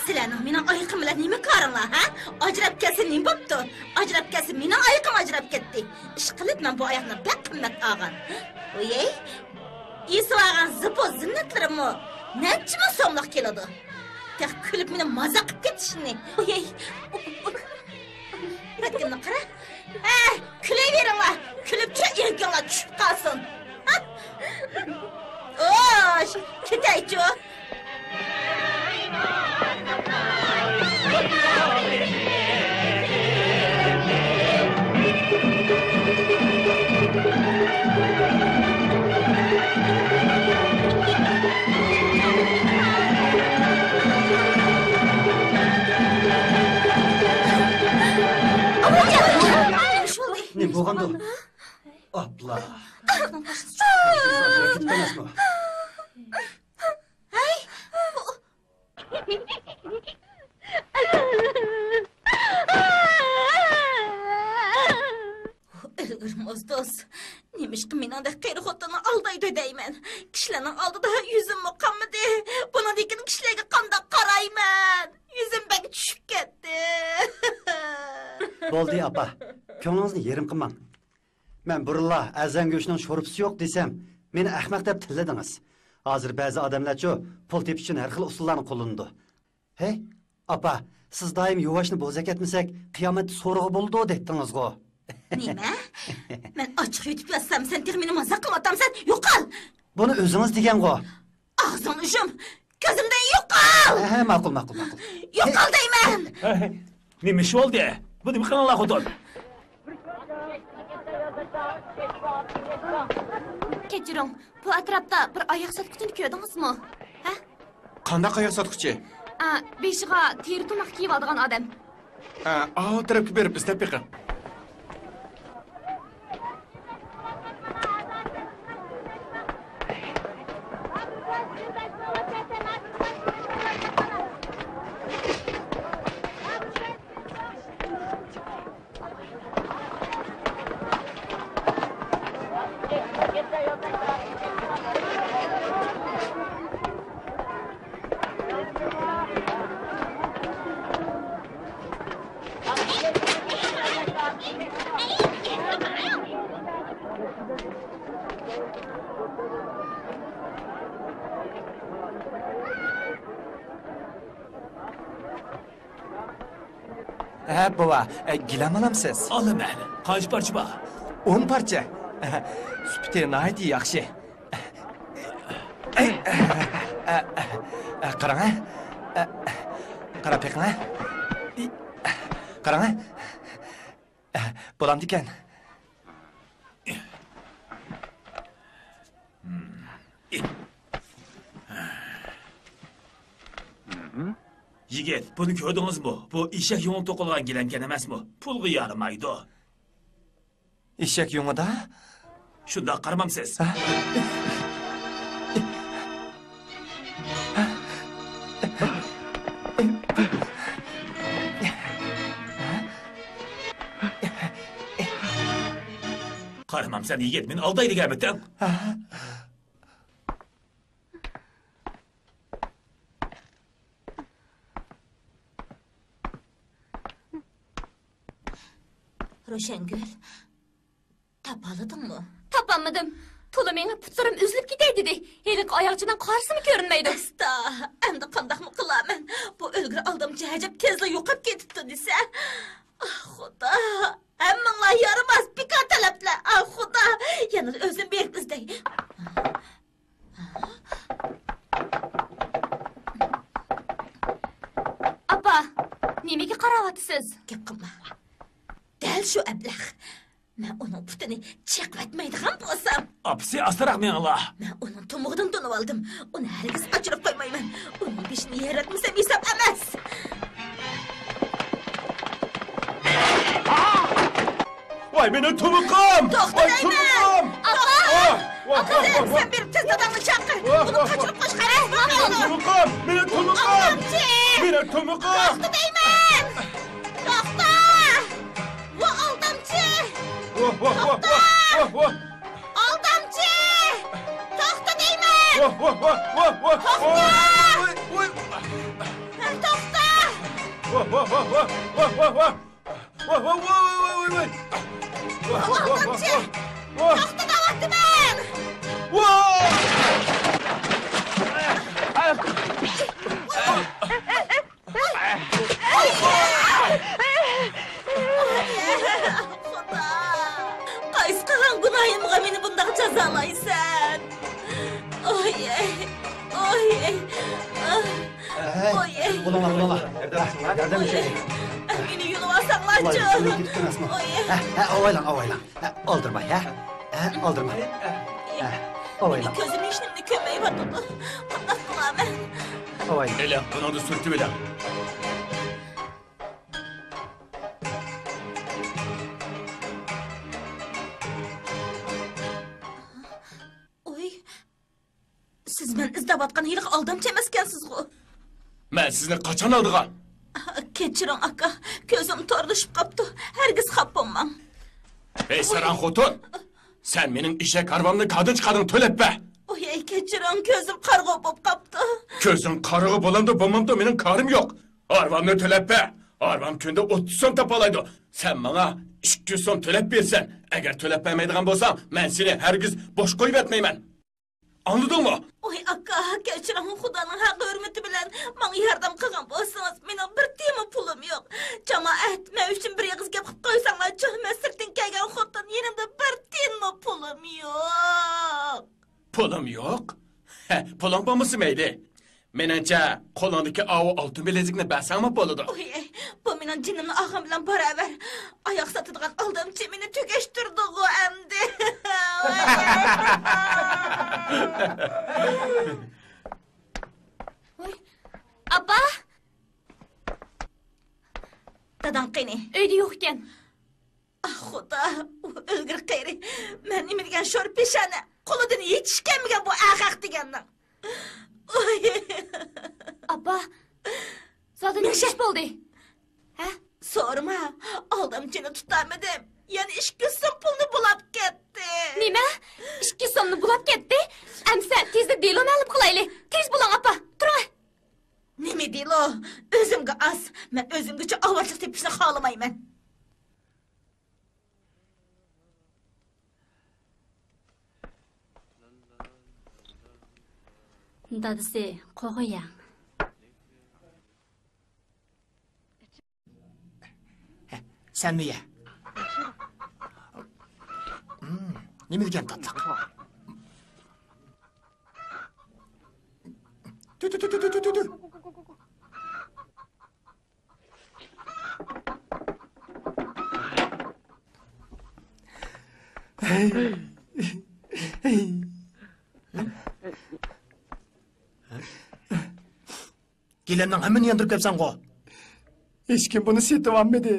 سىلەرنىڭ مېنىڭ ئايىقىم بىلەن نېمە كارىڭلار، ھە؟ ئاجراپ كەتسە نېمە بوپتۇ؟ ئاجراپ كەتسە مېنىڭ ئايىقىم ئاجراپ كەتتى. ئىشقىلىپ مەن بۇ ئاياقنى بەك قىممەت ئالغان. ۋىي، ئېسىۋالغان زىپۇ زىننەتلىرىمۇ نەچچە مىڭ سوملۇق كېلىدۇ. تېخى كۈلۈپ مېنى مازاق قىلىپ كېتىشىنى. ۋىي. بەتكىننى قارا. ھە، كۈلۈۋېرىڭلار. كۈلۈپ چىقىڭلار، چۈشۈپ قالسۇن. خوش، كېتەيچۇ. نېمە بولغاندۇ؟ ئاپلا. ئەمەسمۇ؟ ھەي! ئۆلگۈرمۇز دوست. نېمىشقا مېنىڭدەك قېرى خوتۇننى ئالدايدۇ دەيمەن. كىشىلەرنىڭ ئالدىدا يۈزۈممۇ قانمىدى. بۇنىڭدىن كېيىن كىشىلەرگە قانداق قارايمەن؟ يۈزۈم بەك چۈشۈپ كەتتى. بولدى، ئاپا. كۆڭلىڭىزنى يېرىم قىلماڭ. مەن بۇرۇنلا ئەزەن گۆشىنىڭ شورپىسى يوق دېسەم، مېنى ئەخمەق دەپ تىللىدىڭىز. ھازىر بەزى ئادەملەرچۇ پۇل تېپىش ئۈچۈن ھەر خىل ئۇسۇللارنى قوللىنىدۇ. ھەي، ئاپا، سىز دائىم يۇۋاشنى بوزەك ئەتمىسەك، قىيامەتتە سورىغا بولىدۇ دەيتتىڭىزغۇ. نېمە؟ مەن ئاچچىق يۇتۇپ ياتسام، سەن تېخى مېنى مازاق قىلىۋاتامسەن؟ يوقال! بۇنى ئۆزىڭىز دېگەنغۇ. ئاغزىڭنى يۇم! كۆزۈمدىن يوقال! ھە، ھە، ماقۇل، ماقۇل، ماقۇل. يوقال دەيمەن! ھەي، نېمە ئىش بولدى؟ بۇ نېمە قىلىڭلار، خوتۇن؟ كەچۈرۈڭ، بۇ ئەتراپتا بىر ئاياق ساتقۇچىنى كۆردىڭىزمۇ؟ ھە؟ قانداق ئاياق ساتقۇچى؟ ئا، بېشىغا تېرە تۇماق كىيىۋالىدىغان ئادەم. ئا، ئاۋۇ تەرەپكە بېرىپ ئىزدەپ بېقىڭ. ھە، بوۋا، ئە، گىلەم ئالامسىز؟ ئالىمەن. قانچە پارچە بار؟ ئون پارچە. سۈپىتى ناھايىتى ياخشى. قاراڭ ھە. قاراپ بېقىڭ ھە. قاراڭ ھە. بولامدىكەن؟ يىگىت، بۇنى كۆردىڭىزمۇ؟ بۇ ئېشەك يۇڭى توقۇلغان گىلەمكەن ئەمەسمۇ؟ پۇلغا يارىمايدۇ. ئېشەك يۇڭىدا؟ شۇنداق قارىمامسىز؟ ھە؟ قارىمامسەن يىگىت، مېنى ئالدايدىكەنمىتىڭ؟ ھە؟ روشەنگۈل، تاپالىدىڭمۇ؟ تاپالمىدىم. تولا مېڭىپ پۇتلىرىم ئۈزۈلۈپ كېتەي دېدى. ھېلىقى ئاياغچىنىڭ قارىسىمۇ كۆرۈنمەيدۇ. ئەستا، ئەمدى قانداقمۇ قىلارمەن؟ بۇ ئۆلگۈر ئالدامچى ئەجەب تېزلا يوقاپ كېتىپتۇ دېسە. ئاھ، خۇدا! ھەممىڭلار يارىماس، بىكار تەلەپلەر. ئاھ، خۇدا! يەنىلا ئۆزۈم بېرىپ ئىزدەي. ئاپا، نېمىگە قاراۋاتىسىز؟ گەپ قىلما. دەل شۇ ئەبلەخ. مەن ئۇنىڭ پۇتىنى چېقىۋەتمەيدىغان بولسام. ئاپىسى، ئاستىراق مېڭىڭلار. مەن ئۇنىڭ تومۇقىدىن تونۇۋالدىم. ئۇنى ھەرگىز قاچۇرۇپ قويمايمەن. ئۇنىڭ بېشىنى يېرىۋەتمىسەم ھېساب ئەمەس. ۋاي، مېنىڭ تومۇقۇم! توختا دەيمەن! تومۇقۇم! ئاپا! ۋاھ، ۋاھ، ۋاھ، ۋاھ، ۋاھ. سەن بېرىپ تېز داداڭنى چاقىر. ۋاھ، ئۇنى ۋاھ، قاچۇرۇپ قويۇشقا ھەرگىز بولمايدۇ. مېنىڭ تومۇقۇم! مېنىڭ تومۇقۇم! ئالدامچى! مېنىڭ تومۇقۇم! توختا دەيمەن! توختا! ۋۇ ئالدامچى! ۋاھ، ۋاھ، ۋاھ، توختا! ۋاھ، ۋاھ. ئالدامچى! توختا دەيمەن! ۋاھ، ۋاھ، ۋاھ، ۋاھ، ۋاھ. توختا! ۋاي، ۋاي، ۋاي. توختا! ۋاھ، ۋاھ، ۋاھ، ۋاھ، ۋاھ، ۋاھ. ۋاھ، ۋاھ، ۋاي، ۋاي، ۋاي، ۋاي. ۋاھ، ۋاھ، ۋاھ، ۋاھ، ۋاھ. ۋاھ. توختا دەۋاتىمەن! ۋاھ! ئاي، ئاي، ئاي، ئاي، ئاي، ئاي. خۇدا! قايسى قىلغان گۇناھىمغا مېنى بۇنداق جازالايسەن؟ ئوي، ئوي، ئوي. ھەي، ئوي. بولۇڭلار، بولۇڭلار. ياردەم ئېتەيلى. مېنى يۇلۇۋالساڭلارچۇ. ئوي. ھە، ھە، ئاۋايلاڭ، ئاۋايلاڭ. ھە، ئالدىرىماي، ھە؟ ھە، ئالدىرىماي. ھە، ئاۋايلاڭ. مېنىڭ كۆزۈم ھېچنېمىنى كۆرمەيۋاتىدۇ. قانداق قىلارمەن؟ ئاۋايلاڭ. ئېلىڭ، بۇنىڭدىن سۈرتۈۋېلىڭ. ئوي، سىز مەن ئىزدەۋاتقان ھېلىقى ئالدامچى ئەمەسكەنسىزغۇ؟ مەن سىزنى قاچان ئالدىغان؟ كەچۈرۈڭ، ئاكا، كۆزۈم تورلىشىپ قاپتۇ. ھەرگىز خاپا بولماڭ. ھەي، ساراڭ خوتۇن! سەن مېنىڭ ئېشەك ھارۋامنى كادىن چىقاردىڭ، تۆلەپ بەر! ئوي، كەچۈرۈڭ، كۆزۈم قارىغۇ بولۇپ قاپتۇ. كۆزۈڭ قارىغۇ بولامدۇ، بولمامدۇ، مېنىڭ كارىم يوق. ھارۋامنى تۆلەپ بەر. ھارۋام كۈندە ئوتتۇز سوم تاپالايدۇ. سەن ماڭا ئىككى يۈز سوم تۆلەپ بېرىسەن. ئەگەر تۆلەپ بەرمەيدىغان بولساڭ، مەن سېنى ھەرگىز بوش قويۇۋەتمەيمەن. ئاڭلىدىڭمۇ؟ ئوي، ئاكا، كەچۈرۈڭ، خۇدانىڭ ھەق ھۆرمىتى بىلەن ماڭا ياردەم قىلغان بولسىڭىز، مېنىڭ بىر تىيىنمۇ پۇلۇم يوق. جامائەت، مەن ئۈچۈن بىر ئېغىز گەپ قىلىپ قويساڭلارچۇ، مەن سىرتتىن كەلگەن خوتۇن، يېنىمدا بىر تىيىنمۇ پۇلۇم يوق. پۇلۇم يوق؟ ھە، پۇلۇڭ بولمىسا مەيلى. مېنىڭچە، قولۇڭدىكى ئاۋۇ ئالتۇن بىلەزۈكنى بەرسەڭمۇ بولىدۇ. ئوي، بۇ مېنىڭ جېنىمنى ئالغان بىلەن باراۋەر. ئاياق ساتىدىغان ئالدامچى مېنى تۈگەشتۈردىغۇ ئەمدى. ۋاي، ئاپا! داداڭ قېنى؟ ئۆيدە يوق ئىكەن. ئاھ، خۇدا، ئۇ ئۆلگۈر قېرى. مەن نېمە دېگەن شور پېشانە، قولىدىن ھېچ ئىش كەلمىگەن بۇ ئەخەق دېگەننىڭ. ئوي. ئاپا، زادى نېمە ئىش بولدى؟ ھە؟ سورىما، ئالدامچىنى تۇتالمىدىم. يەنە ئىككى يۈز سوم پۇلنى بۇلاپ كەتتى. نېمە؟ ئىككى يۈز سومنى بۇلاپ كەتتى؟ ئەمسە تېزلا دېلو مەلۇم قىلايلى. تېز بولۇڭ، ئاپا. تۇرۇڭ. نېمە دېلو؟ ئۆزۈمگە ئاز. مەن ئۆزۈمگىچە ئاۋارىچىلىك تېپىشنى خالىمايمەن. دادىسى، قوغۇياڭ. سەنمۇ يە. نېمە دېگەن تاتلىق. تۈ، تۈ، تۈ. گىلەمنىڭ ھەممىنى ياندۇرۇپ كەپسەنغۇ؟ ھېچكىم بۇنى سېتىۋالمىدى.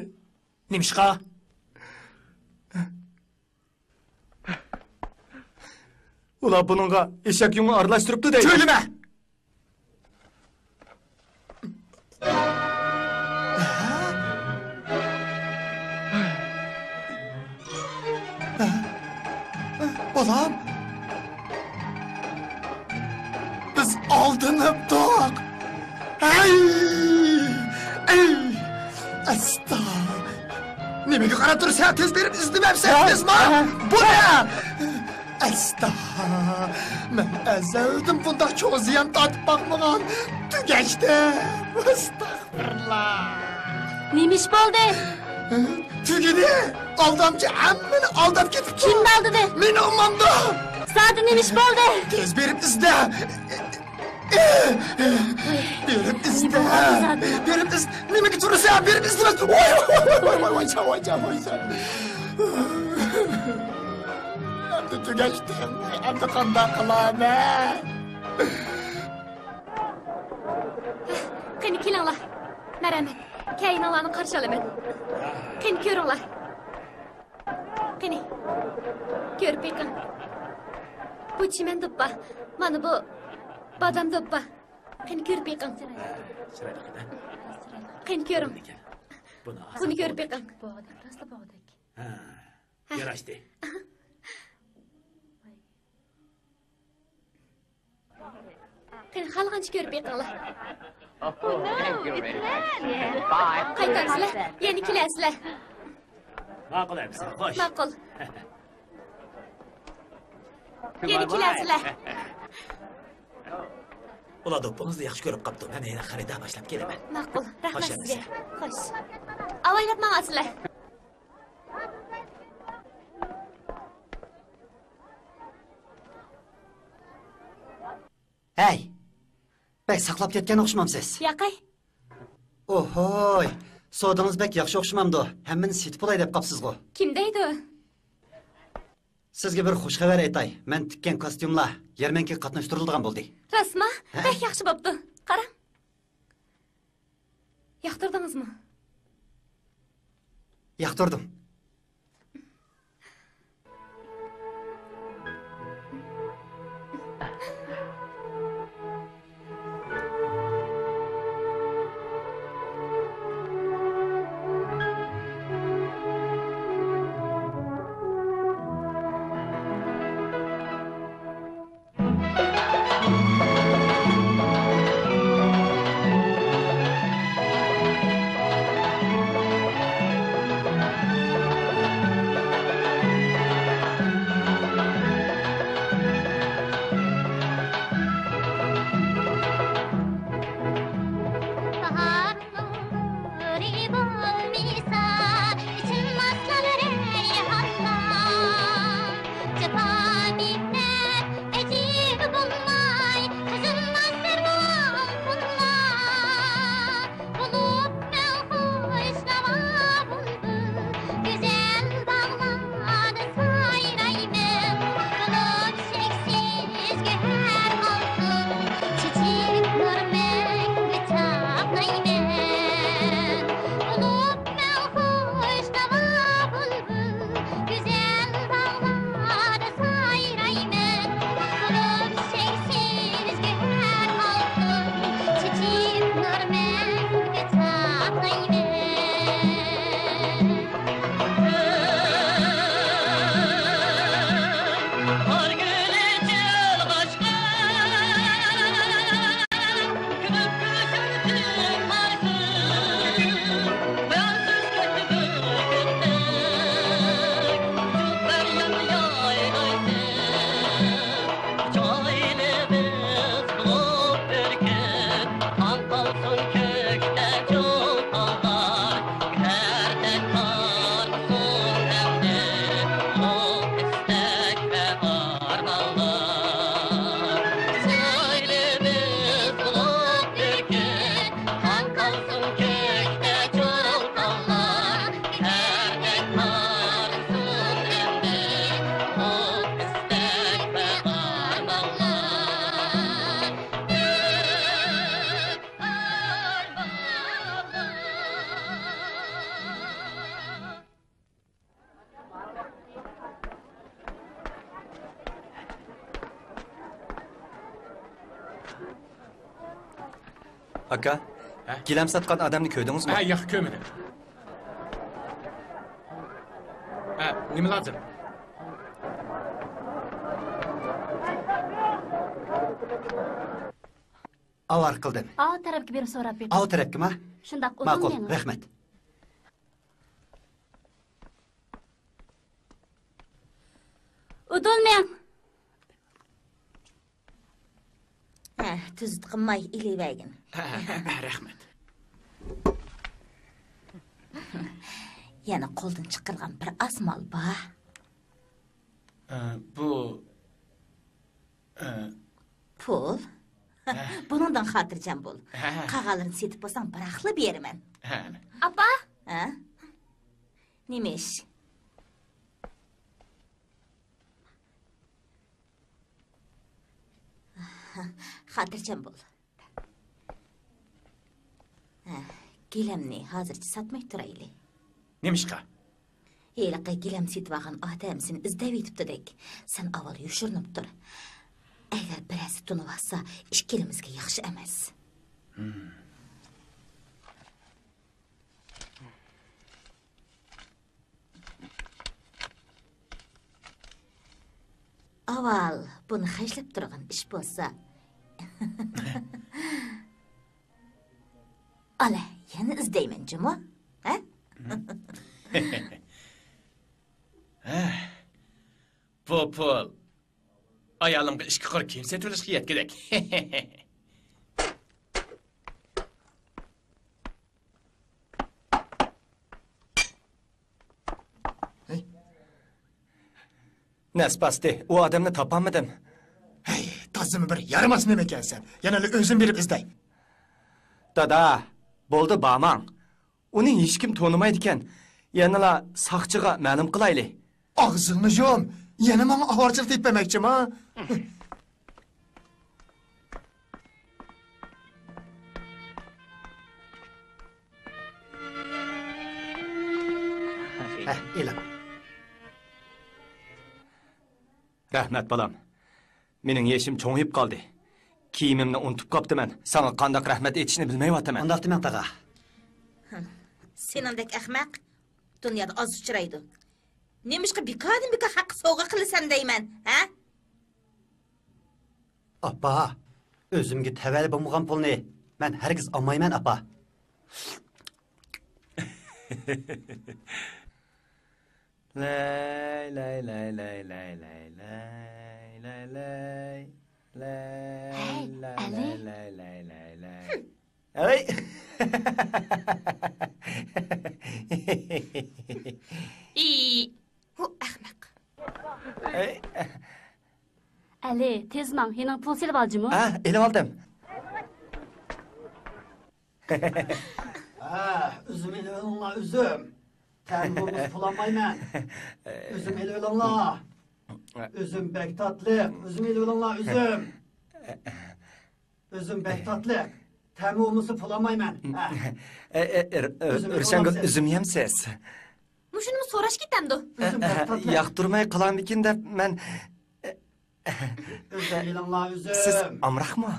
نېمىشقا؟ ئۇلار بۇنىڭغا ئېشەك يۇڭى ئارىلاشتۇرۇپتۇ دەيدۇ. سۆيلىمە! بالام! بىز ئالدىنىپتۇق! ئەي! ئەي! ئەستا! نېمىگە قاراپ تۇرسەن؟ تېز بېرىپ ئىزدىمەمسەن؟ ھە؟ تېزما! ھە؟ بۇ نە؟ ئەستا! مەن ئەزەلدىن بۇنداق چوڭ زىيان تارتىپ باقمىغان. تۈگەشتىم. ئەستەغپۇرۇللا. نېمە ئىش بولدى؟ تۈگىدى. ئالدامچى ھەممىنى ئالداپ كېتىپتۇ. كىمنى ئالدىدى؟ مېنى ئۇمامدۇ. زادى نېمە ئىش بولدى؟ تېز بېرىپ ئىزدە. بېرىپ ئىزدە. بېرىپ ئىز-، نېمىگە تۇرىسەن؟ بېرىپ ئىزدىمە. ۋاي، ۋاي، ۋاي، ۋاي، ۋاي، ۋاي، ۋاي، ۋاي. ئەمدى تۈگەشتىم. ئەمدى قانداق قىلىمەن؟ قېنى، كېلىڭلار. مەرھەمەت. كەينىڭلارنى قارشى ئالىمەن. قېنى، كۆرۈڭلار. قېنى، كۆرۈپ بېقىڭ. بۇ چىمەن دوپپا. مانا بۇ بادام دوپپا. قېنى، كۆرۈپ بېقىڭ. چىرايلىق ئىدى. قېنى، كۆرۈڭ. بۇنى كۆرۈپ بېقىڭ. بوغدەك، راسلا بوغدەك. ھە، ھە. ياراشتى. قېنى، خالىغانچە كۆرۈپ بېقىڭلار. قايتامسىلەر؟ يەنە كېلەرسىلەر. ماقۇل ئەمىسە، خوش. ماقۇل. يەنە كېلەرسىلەر. ئۇلار دوپپىڭىزنى ياخشى كۆرۈپ قاپتۇ. مەن يەنە خېرىدار باشلاپ كېلىمەن. ماقۇل. رەھمەت سىزگە. خوش. ئاۋايلاپ ماڭاسىلەر. ھەي! بەك ساقلاپ كەتكەن ئوخشىمامسىز؟ ياقەي. ئوھوي! سودىڭىز بەك ياخشى ئوخشىمامدۇ؟ ھەممىنى سېتىپ بولاي دەپ قاپسىزغۇ؟ كىم دەيدۇ؟ سىزگە بىر خۇش خەۋەر ئېيتاي. مەن تىككەن كاستيۇملار يەرمەنكىگە قاتناشتۇرۇلىدىغان بولدى. راستما؟ ھە. بەك ياخشى بوپتۇ. قاراڭ. ياقتۇردىڭىزمۇ؟ ياقتۇردۇم. ئاكا، ھە؟ گىلەم ساتقان ئادەمنى كۆردىڭىزمۇ؟ ھە، ياق، كۆرمىدىم. ھە، نېمە لازىم؟ ئاۋارە قىلدىم. ئاۋۇ تەرەپكە بېرىپ سوراپ بېقىڭ. ئاۋۇ تەرەپكىما؟ شۇنداق، ماقۇل، ئۇدۇل مېڭىڭ. رەھمەت. ئۇدۇل مېڭ. ھە، تۈزۈت قىلماي ئېلىۋەرگىن. ھە، ھە، ھە، رەھمەت. يەنە قولدىن چىقىرغان بىر ئاز مال بار. ئە، بۇ، ئە، پۇل؟ ھە. بۇنىڭدىن خاتىرجەم بول. ھە. قالغانلىرىنى سېتىپ بولساڭ، بىراقلا بېرىمەن. ھە. ئاپا! ھە؟ نېمە ئىش؟ خاتىرجەم بول. ھە، گىلەمنى ھازىرچە ساتماي تۇرايلى. نېمىشقا؟ ھېلىقى گىلەم سېتىۋالغان ئادەم سېنى ئىزدەۋېتىپتۇدەك. سەن ئاۋۋال يوشۇرۇنۇپ تۇر. ئەگەر بىرەرسى تونۇۋالسا، ئىككىلىمىزگە ياخشى ئەمەس. ئاۋۋال بۇنى خەجلەپ تۇرغان ئىش بولسا. ئالە، يەنە ئىزدەيمەن جۇمۇ. ھە؟ ھە، بۇ پۇل ئايالىمغا ئىككى قۇر كىيىم سېتىۋېلىشقا يەتكۈدەك. ھەي. نەس باستى، ئۇ ئادەمنى تاپالمىدىم. ھەي، تازىمۇ بىر يارىماس نېمە ئىكەنسەن. يەنىلا ئۆزۈم بېرىپ ئىزدەي. دادا، بولدى، بارماڭ. ئۇنى ھېچكىم تونۇمايدىكەن. يەنىلا ساقچىغا مەلۇم قىلايلى. ئاغزىڭنى يۇم. يەنە ماڭا ئاۋارىچىلىق تېپىپ بەرمەكچىما؟ ھە، ئېلىڭ. رەھمەت، بالام. مېنىڭ يېشىم چوڭىيىپ قالدى. كىيىمىمنى ئۇنتۇپ قاپتىمەن. ساڭا قانداق رەھمەت ئېيتىشنى بىلمەيۋاتىمەن. ئۇنداق دېمەڭ، تاغا. سېنىڭدەك ئەخمەق دۇنيادا ئاز ئۇچرايدۇ. نېمىشقا بىكاردىن بىكار ھەققە سوۋغا قىلىسەن دەيمەن، ھە؟ ئاپا، ئۆزۈمگە تەۋەلىك بولمىغان پۇلنى مەن ھەرگىز ئالمايمەن، ئاپا. لاي، لاي، لاي. ھەي، ئەلى. ھەي. ئى، ئۇ ئەخمەق. ھەي. ئەلى، تېز ماڭ، يېنىڭغا پۇل سېلىپ ئال جۇمۇ. ھە، ئېلىۋالدىم. ھە، ئۈزۈم ئېلىۋېلىڭلار، ئۈزۈم. تەمى بولمىسا پۇل ئالمايمەن. ئۈزۈم ئېلىۋېلىڭلار. ئۈزۈم بەك تاتلىق، ئۈزۈم ئېلىۋېلىڭلار، ئۈزۈم. ئۈزۈم بەك تاتلىق. تەمى بولمىسا پۇل ئالمايمەن. ھە. ئە، ئە، ئە، ئۈزۈم ئېلىپ رۇشەنگۈل، ئالامسىز؟ ئۈزۈم يەمسىز؟ مۇشۇنىمۇ سوراش كېتەمدۇ؟ ئۈزۈم بەك تاتلىق. ياقتۇرماي قالامدىكىن دەپ مەن. ئۈزۈم ئېلىڭلار، ئۈزۈم. سىز ئامراقمۇ؟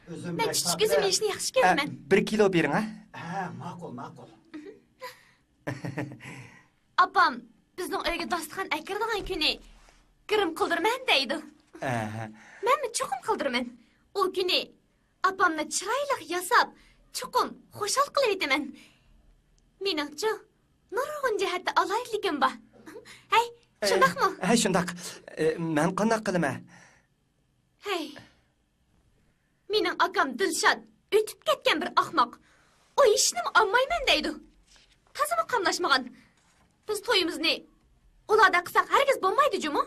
ئۈزۈم مەن بەك چۈچۈك ئۈزۈم تاتلىق. يېيىشنى ياخشى كۆرىمەن. ئە، بىر كىلو بېرىڭ، ھە؟ ھە، ماقۇل، ماقۇل. ئاپام بىزنىڭ ئۆيگە داستىخان ئەكىرىدىغان كۈنى گىرىم قىلدۇرىمەن دەيدۇ. ئەھە. مەنمۇ چوقۇم قىلدۇرىمەن. ئۇ كۈنى ئاپامنى چىرايلىق ياساپ، چوقۇم خۇشال قىلىۋېتىمەن. مېنىڭچۇ، نۇرغۇن جەھەتتە ئالاھىدىلىكىم بار. ھەي، ئە، شۇنداقمۇ؟ ھە، شۇنداق. ئە، مەن قانداق قىلىمەن؟ ھەي. مېنىڭ ئاكام دىلشات ئۆتۈپ كەتكەن بىر ئاخماق. ئۇ ھېچنېمە ئالمايمەن دەيدۇ. تازىمۇ قاملاشمىغان. بىز تويىمىزنى ئۇلادا قىلساق ھەرگىز بولمايدۇ جۇمۇ.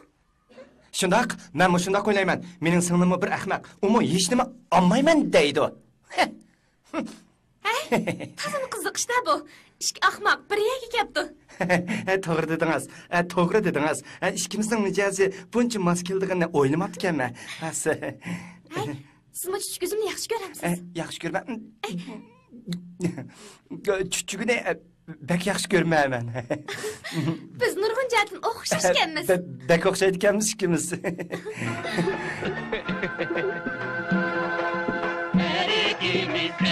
شۇنداق، مەنمۇ شۇنداق ئويلايمەن. مېنىڭ سىڭلىممۇ بىر ئەخمەق. ئۇمۇ ھېچنېمە ئالمايمەن دەيدۇ. ھەي، تازىمۇ قىزىق ئىش-دە بۇ. ئىككى ئاخماق بىر يەرگە كەپتۇ. توغرا دېدىڭىز. ھە، توغرا دېدىڭىز. ھە، ئىككىمىزنىڭ مىجەزى بۇنچە ماس كېلىدىغىنىنى ئويلىماپتىكەنمەن. ھەي، سىزمۇ چۈچۈك ئۈزۈمنى ياخشى كۆرەمسىز؟ ھە، ياخشى كۆرىمەن. چۈچۈكىنى، ھە، بەك ياخشى كۆرىمەن مەن. بىز نۇرغۇن جەھەتتىن ئوخشاش ئىكەنمىز. بە-، بەك ئوخشايدىكەنمىز ئىككىمىز. ھەر ئىككىمىز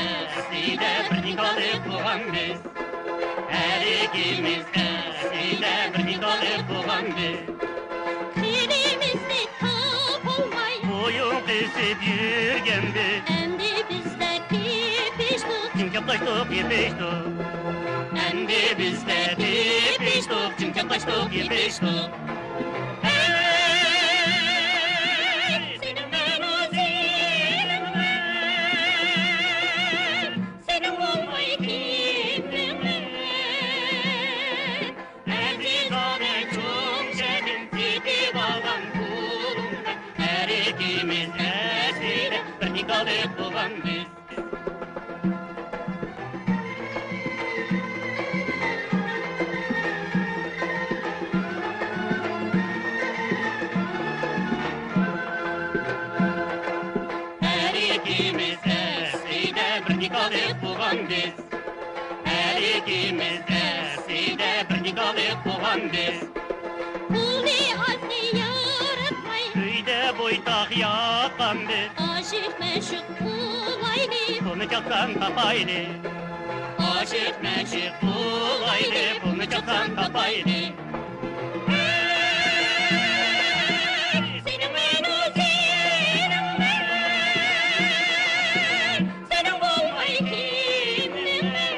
ئىككىمىز ئەسلىدە بىر نىكاھلىق بولغانبىز. قېنىمىزنى تاپالماي بويۇن قېسىپ يۈرگەنبىز. ئەمدى بىزلەر تېپىشتۇق، چىڭ چاپلاشتۇق، يېپىشتۇق. ئەمدى بىزلەر تېپىشتۇق، چىڭ چاپلاشتۇق، يېپىشتۇق. ھەي، سېنىڭ مەن ئۆزۈممەن. سېنىڭ بولماي كىمنىڭمەن؟ ئەزىزانە چوڭ شەھەردىن سېتىۋالغان پۇلۇڭدىن ھەر ئىككىمىز ئەسلىدە بىر نىكاھلىق بولغانبىز. ھەر ئىككىمىز ئەسلىدە بىر نىكاھلىق بولغانبىز. ھەر ئىككىمىز ئەسلىدە بىر نىكاھلىق بولغانبىز. پۇلنى ئازنى ياراتماي، ئۆيدە بويتاق ياققانبىز. ئاشىق مەشۇق بولايلى، پۇلنى چاپسان تاپايلى. ئاشىق مەشۇق بولايلى، پۇلنى چاپسان تاپايلى. سېنىڭ مەن ئۆزۈممەن. سېنىڭ بولماي كىمنىڭمەن؟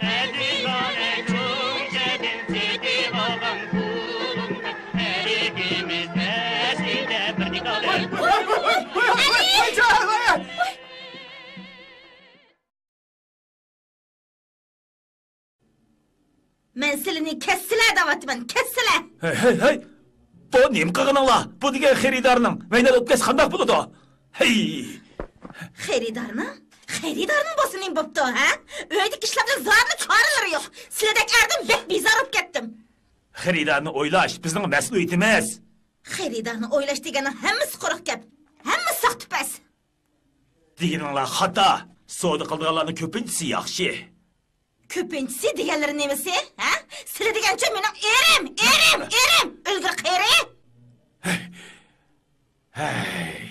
ئەزىزانە چوڭ شەھەردىن سېتىۋالغان پۇلۇڭدىن ھەر ئىككىمىز ئەسلىدە بىر نىكاھلىق. ۋاي، ۋاي، ۋاي، ۋاي، ۋاي. مەن سىلىنى كەتسىلە دەۋاتىمەن، كەتسىلە! ھەي، ھەي، ھەي! بۇ نېمە قىلغىنىڭلار؟ بۇ دېگەن خېرىدارنىڭ ۋەينەن ئۆپكەسى قانداق بولىدۇ؟ ھەي! خېرىدارنىڭ؟ خېرىدارنىڭ بولسا نېمە بوپتۇ، ھە؟ ئۆيدىكى ئىشلارنى زادىلا چارىلىرى يوق. سىلىدەك ئەردىن بەك بىزار بولۇپ كەتتىم. خېرىدارنى ئويلاش بىزنىڭ مەسئۇلىيىتىمىز. خېرىدارنى ئويلاش دېگەننىڭ ھەممىسى قۇرۇق گەپ. ھەممىسى ساختىپەز. دېگىنىڭلار خاتا. سودا قىلىدىغانلارنىڭ كۆپىنچىسى ياخشى. كۆپىنچىسى دېگەنلىرى نېمىسى؟ ھە؟ سىلى دېگەنچۇ مېنىڭ ئېرىم، ئېرىم، ئېرىم! ئۆلگۈر قېرى! ھەي.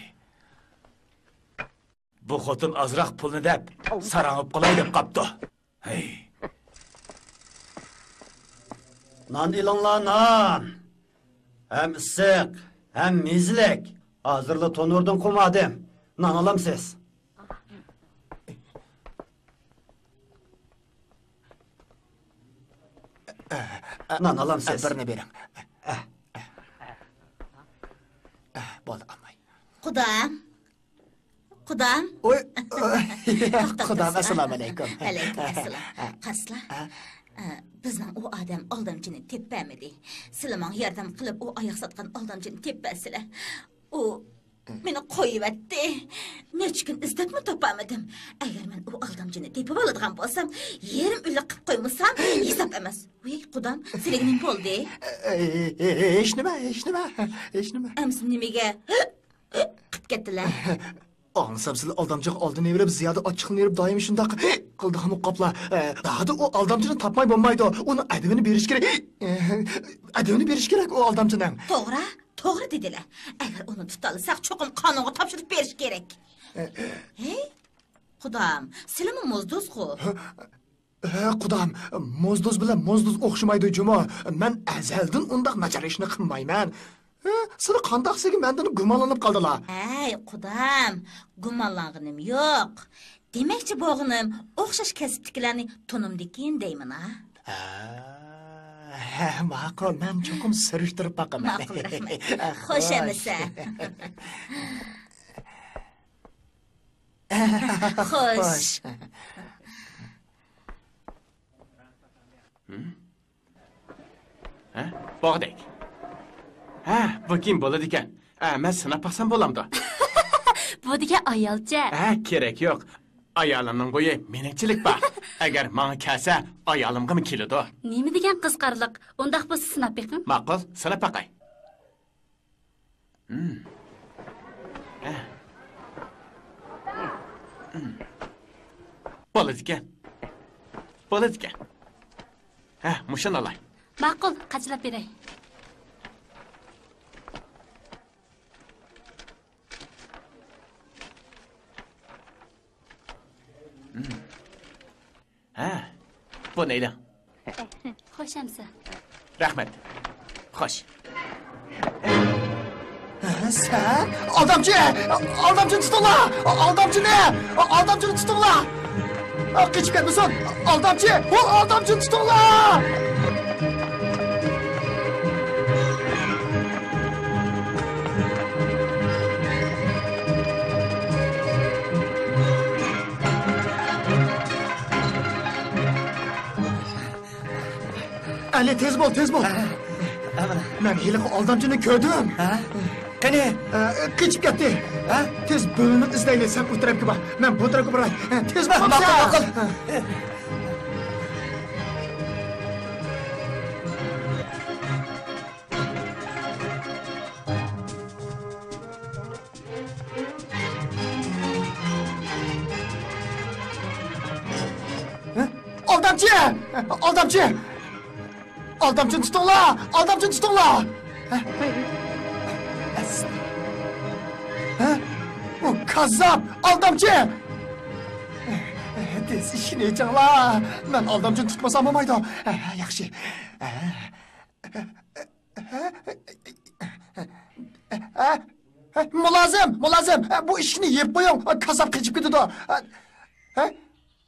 بۇ خوتۇن ئازراق پۇلنى دەپ، ساراڭ بولۇپ قالاي دەپ قاپتۇ. ھەي. نان ئېلىڭلار، نان! ھەم ئىسسىق، ھەم مېزىلىك. ھازىرلا تونۇردىن قۇمادىم. نان ئالامسىز؟ نان ئالامسىز؟ بىرنى بېرىڭ. بولدى، ئالماي. قۇدام. قۇدام. ئوي، توختا، قۇدام، توختا. ئەسسالامۇئەلەيكۇم. ۋەئەلەيكۇم ئەسسالام. قارىسىلا. ئە، بىزنىڭ ئۇ ئادەم ئالدامچىنى تېپىپ بەرمىدى. سىلە ماڭا ياردەم قىلىپ، ئۇ ئاياغ ساتقان ئالدامچىنى تېپىپ بەرسىلە. ئۇ مېنى قويۇۋەتتى. نەچچە كۈن ئىزدەپمۇ تاپالمىدىم. ئەگەر مەن ئۇ ئالدامچىنى تېپىۋالىدىغان بولسام، يېرىم ئۆلۈك قىلىپ قويمىسام، ھېساب ئەمەس. ۋەي، قۇدام، سىلىگە نېمە بولدى؟ ھېچنېمە، ھېچنېمە، ھېچنېمە. ئەمسە نېمىگە قىپ كەتتىلە؟ ئاڭلىسام، سىلەر ئالدامچىغا ئالدىنى بېرىپ، زىيادە ئاچچىقلىنىۋېرىپ، دائىم شۇنداق قىلىدىغان بولۇپ قاپلا. دادى، ئۇ ئالدامچىنى تاپماي بولمايدۇ. ئۇنىڭ ئەدىپىنى بېرىش كېرەك. ئەدىپىنى بېرىش كېرەك ئۇ ئالدامچىنىڭ. توغرا، توغرا دېدىلە. ئەگەر ئۇنى تۇتالىساق، چوقۇم قانۇنغا تاپشۇرۇپ بېرىش كېرەك. ھەي، قۇدام، سىلىمۇ موزدوزغۇ. ھە، قۇدام، موزدوز بىلەن موزدوز ئوخشىمايدۇ جۇمۇ. مەن ئەزەلدىن ئۇنداق ناچار ئىشنى قىلمايمەن. ھە، سىلەر قانداقسىگە مەندىن گۇمانلىنىپ قالدىلا؟ ھەي، قۇدام، گۇمانلانغىنىم يوق. دېمەكچى بولغىنىم، ئوخشاش كەسىپتىكىلەرنى تونۇمدىكىن دەيمەن ھا. ھە، ھە، ماقۇل، مەن چوقۇم سۈرۈشتۈرۈپ باقىمەن. ماقۇل، رەھمەت. خوش ئەمىسە. خوش. ھە؟ بولدى. ھە، بۇ كىم بولىدىكەن؟ ھە، مەن سىناپ باقسام بولامدۇ؟ بۇ دېگەن ئايالچە. ھە، كېرەك يوق. ئايالىمنىڭ بويى مېنىڭچىلىك بار. ئەگەر ماڭا كەلسە، ئايالىمغىمۇ كېلىدۇ. نېمە دېگەن قىزىقارلىق؟ ئۇنداق بولسا سىناپ بېقىڭ. ماقۇل، سىناپ باقاي. ھە. بولىدىكەن. بولىدىكەن. ھە، مۇشۇنى ئالاي. ماقۇل، قاچىلاپ بېرەي. ھە. بۇنى ئېلىڭ. خوش ئەمىسە. رەھمەت. خوش. سەن؟ ئالدامچى! ئالدامچىنى تۇتۇڭلار! ئالدامچىنى! ئالدامچىنى تۇتۇڭلار! قېچىپ كەتمىسۇن! ئالدامچى! ئۇ ئالدامچىنى تۇتۇڭلار! ئەلى، تېز بول، تېز بول. ھە، ھە، مانا. مەن ھېلىقى ئالدامچىنى كۆردۈم. ھە؟ قېنى؟ ئە، قېچىپ كەتتى. ھە؟ تېز بۆلۈنۈپ ئىزدەيلى، سەن ئۇ تەرەپكە بار. مەن بۇ تەرەپكە باراي. ھە، تېز بول، ماقۇل، سەن. ماقۇل. ھە. ھە؟ ئالدامچى! ئالدامچى! ئالدامچىنى تۇتۇڭلار! ئالدامچىنى تۇتۇڭلار! ھە؟ ھە؟ ئۇ كاززاپ! ئالدامچى! تېز ئىشىكنى ئېچىڭلار! مەن ئالدامچىنى تۇتمىسام بولمايدۇ. ھە، ياخشى. ھە؟ ھە؟ مۇلازىم، مۇلازىم، بۇ ئىشىكنى يېپىپ قويۇڭ، كاززاپ قېچىپ كېتىدۇ. ھە؟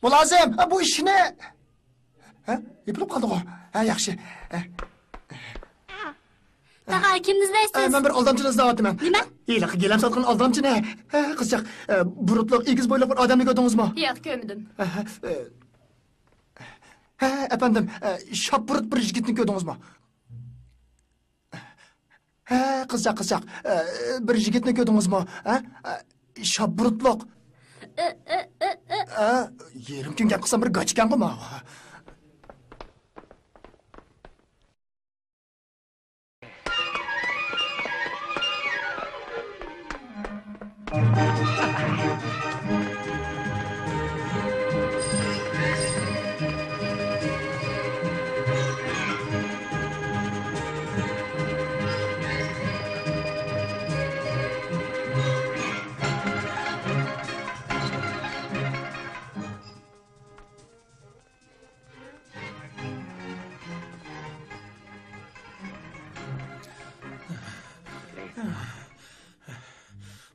مۇلازىم، بۇ ئىشىكنى. ھە؟ يېپىلىپ قالدىغۇ. ھە، ياخشى. ھە. تاغا، كىمنى ئىزدەيسىز؟ مەن بىر ئالدامچىنى ئىزدەۋاتىمەن. نېمە؟ ھېلىقى گىلەم ساتقان ئالدامچىنى. ھە، قىزچاق، بۇرۇتلۇق، ئېگىز بويلۇق بىر ئادەمنى كۆردىڭىزمۇ؟ ياق، كۆرمىدىم. ھە، ھە، ھە، ئەپەندىم، شاپبۇرۇت بىر يىگىتنى كۆردىڭىزمۇ؟ ھە، قىزچاق، قىزچاق. ئە، بىر يىگىتنى كۆردىڭىزمۇ؟ ھە؟ ئە، شاپبۇرۇتلۇق. ئە، يېرىم كۈن گەپ قىلسام بىر گاچا ئىكەنغۇ ماۋۇ.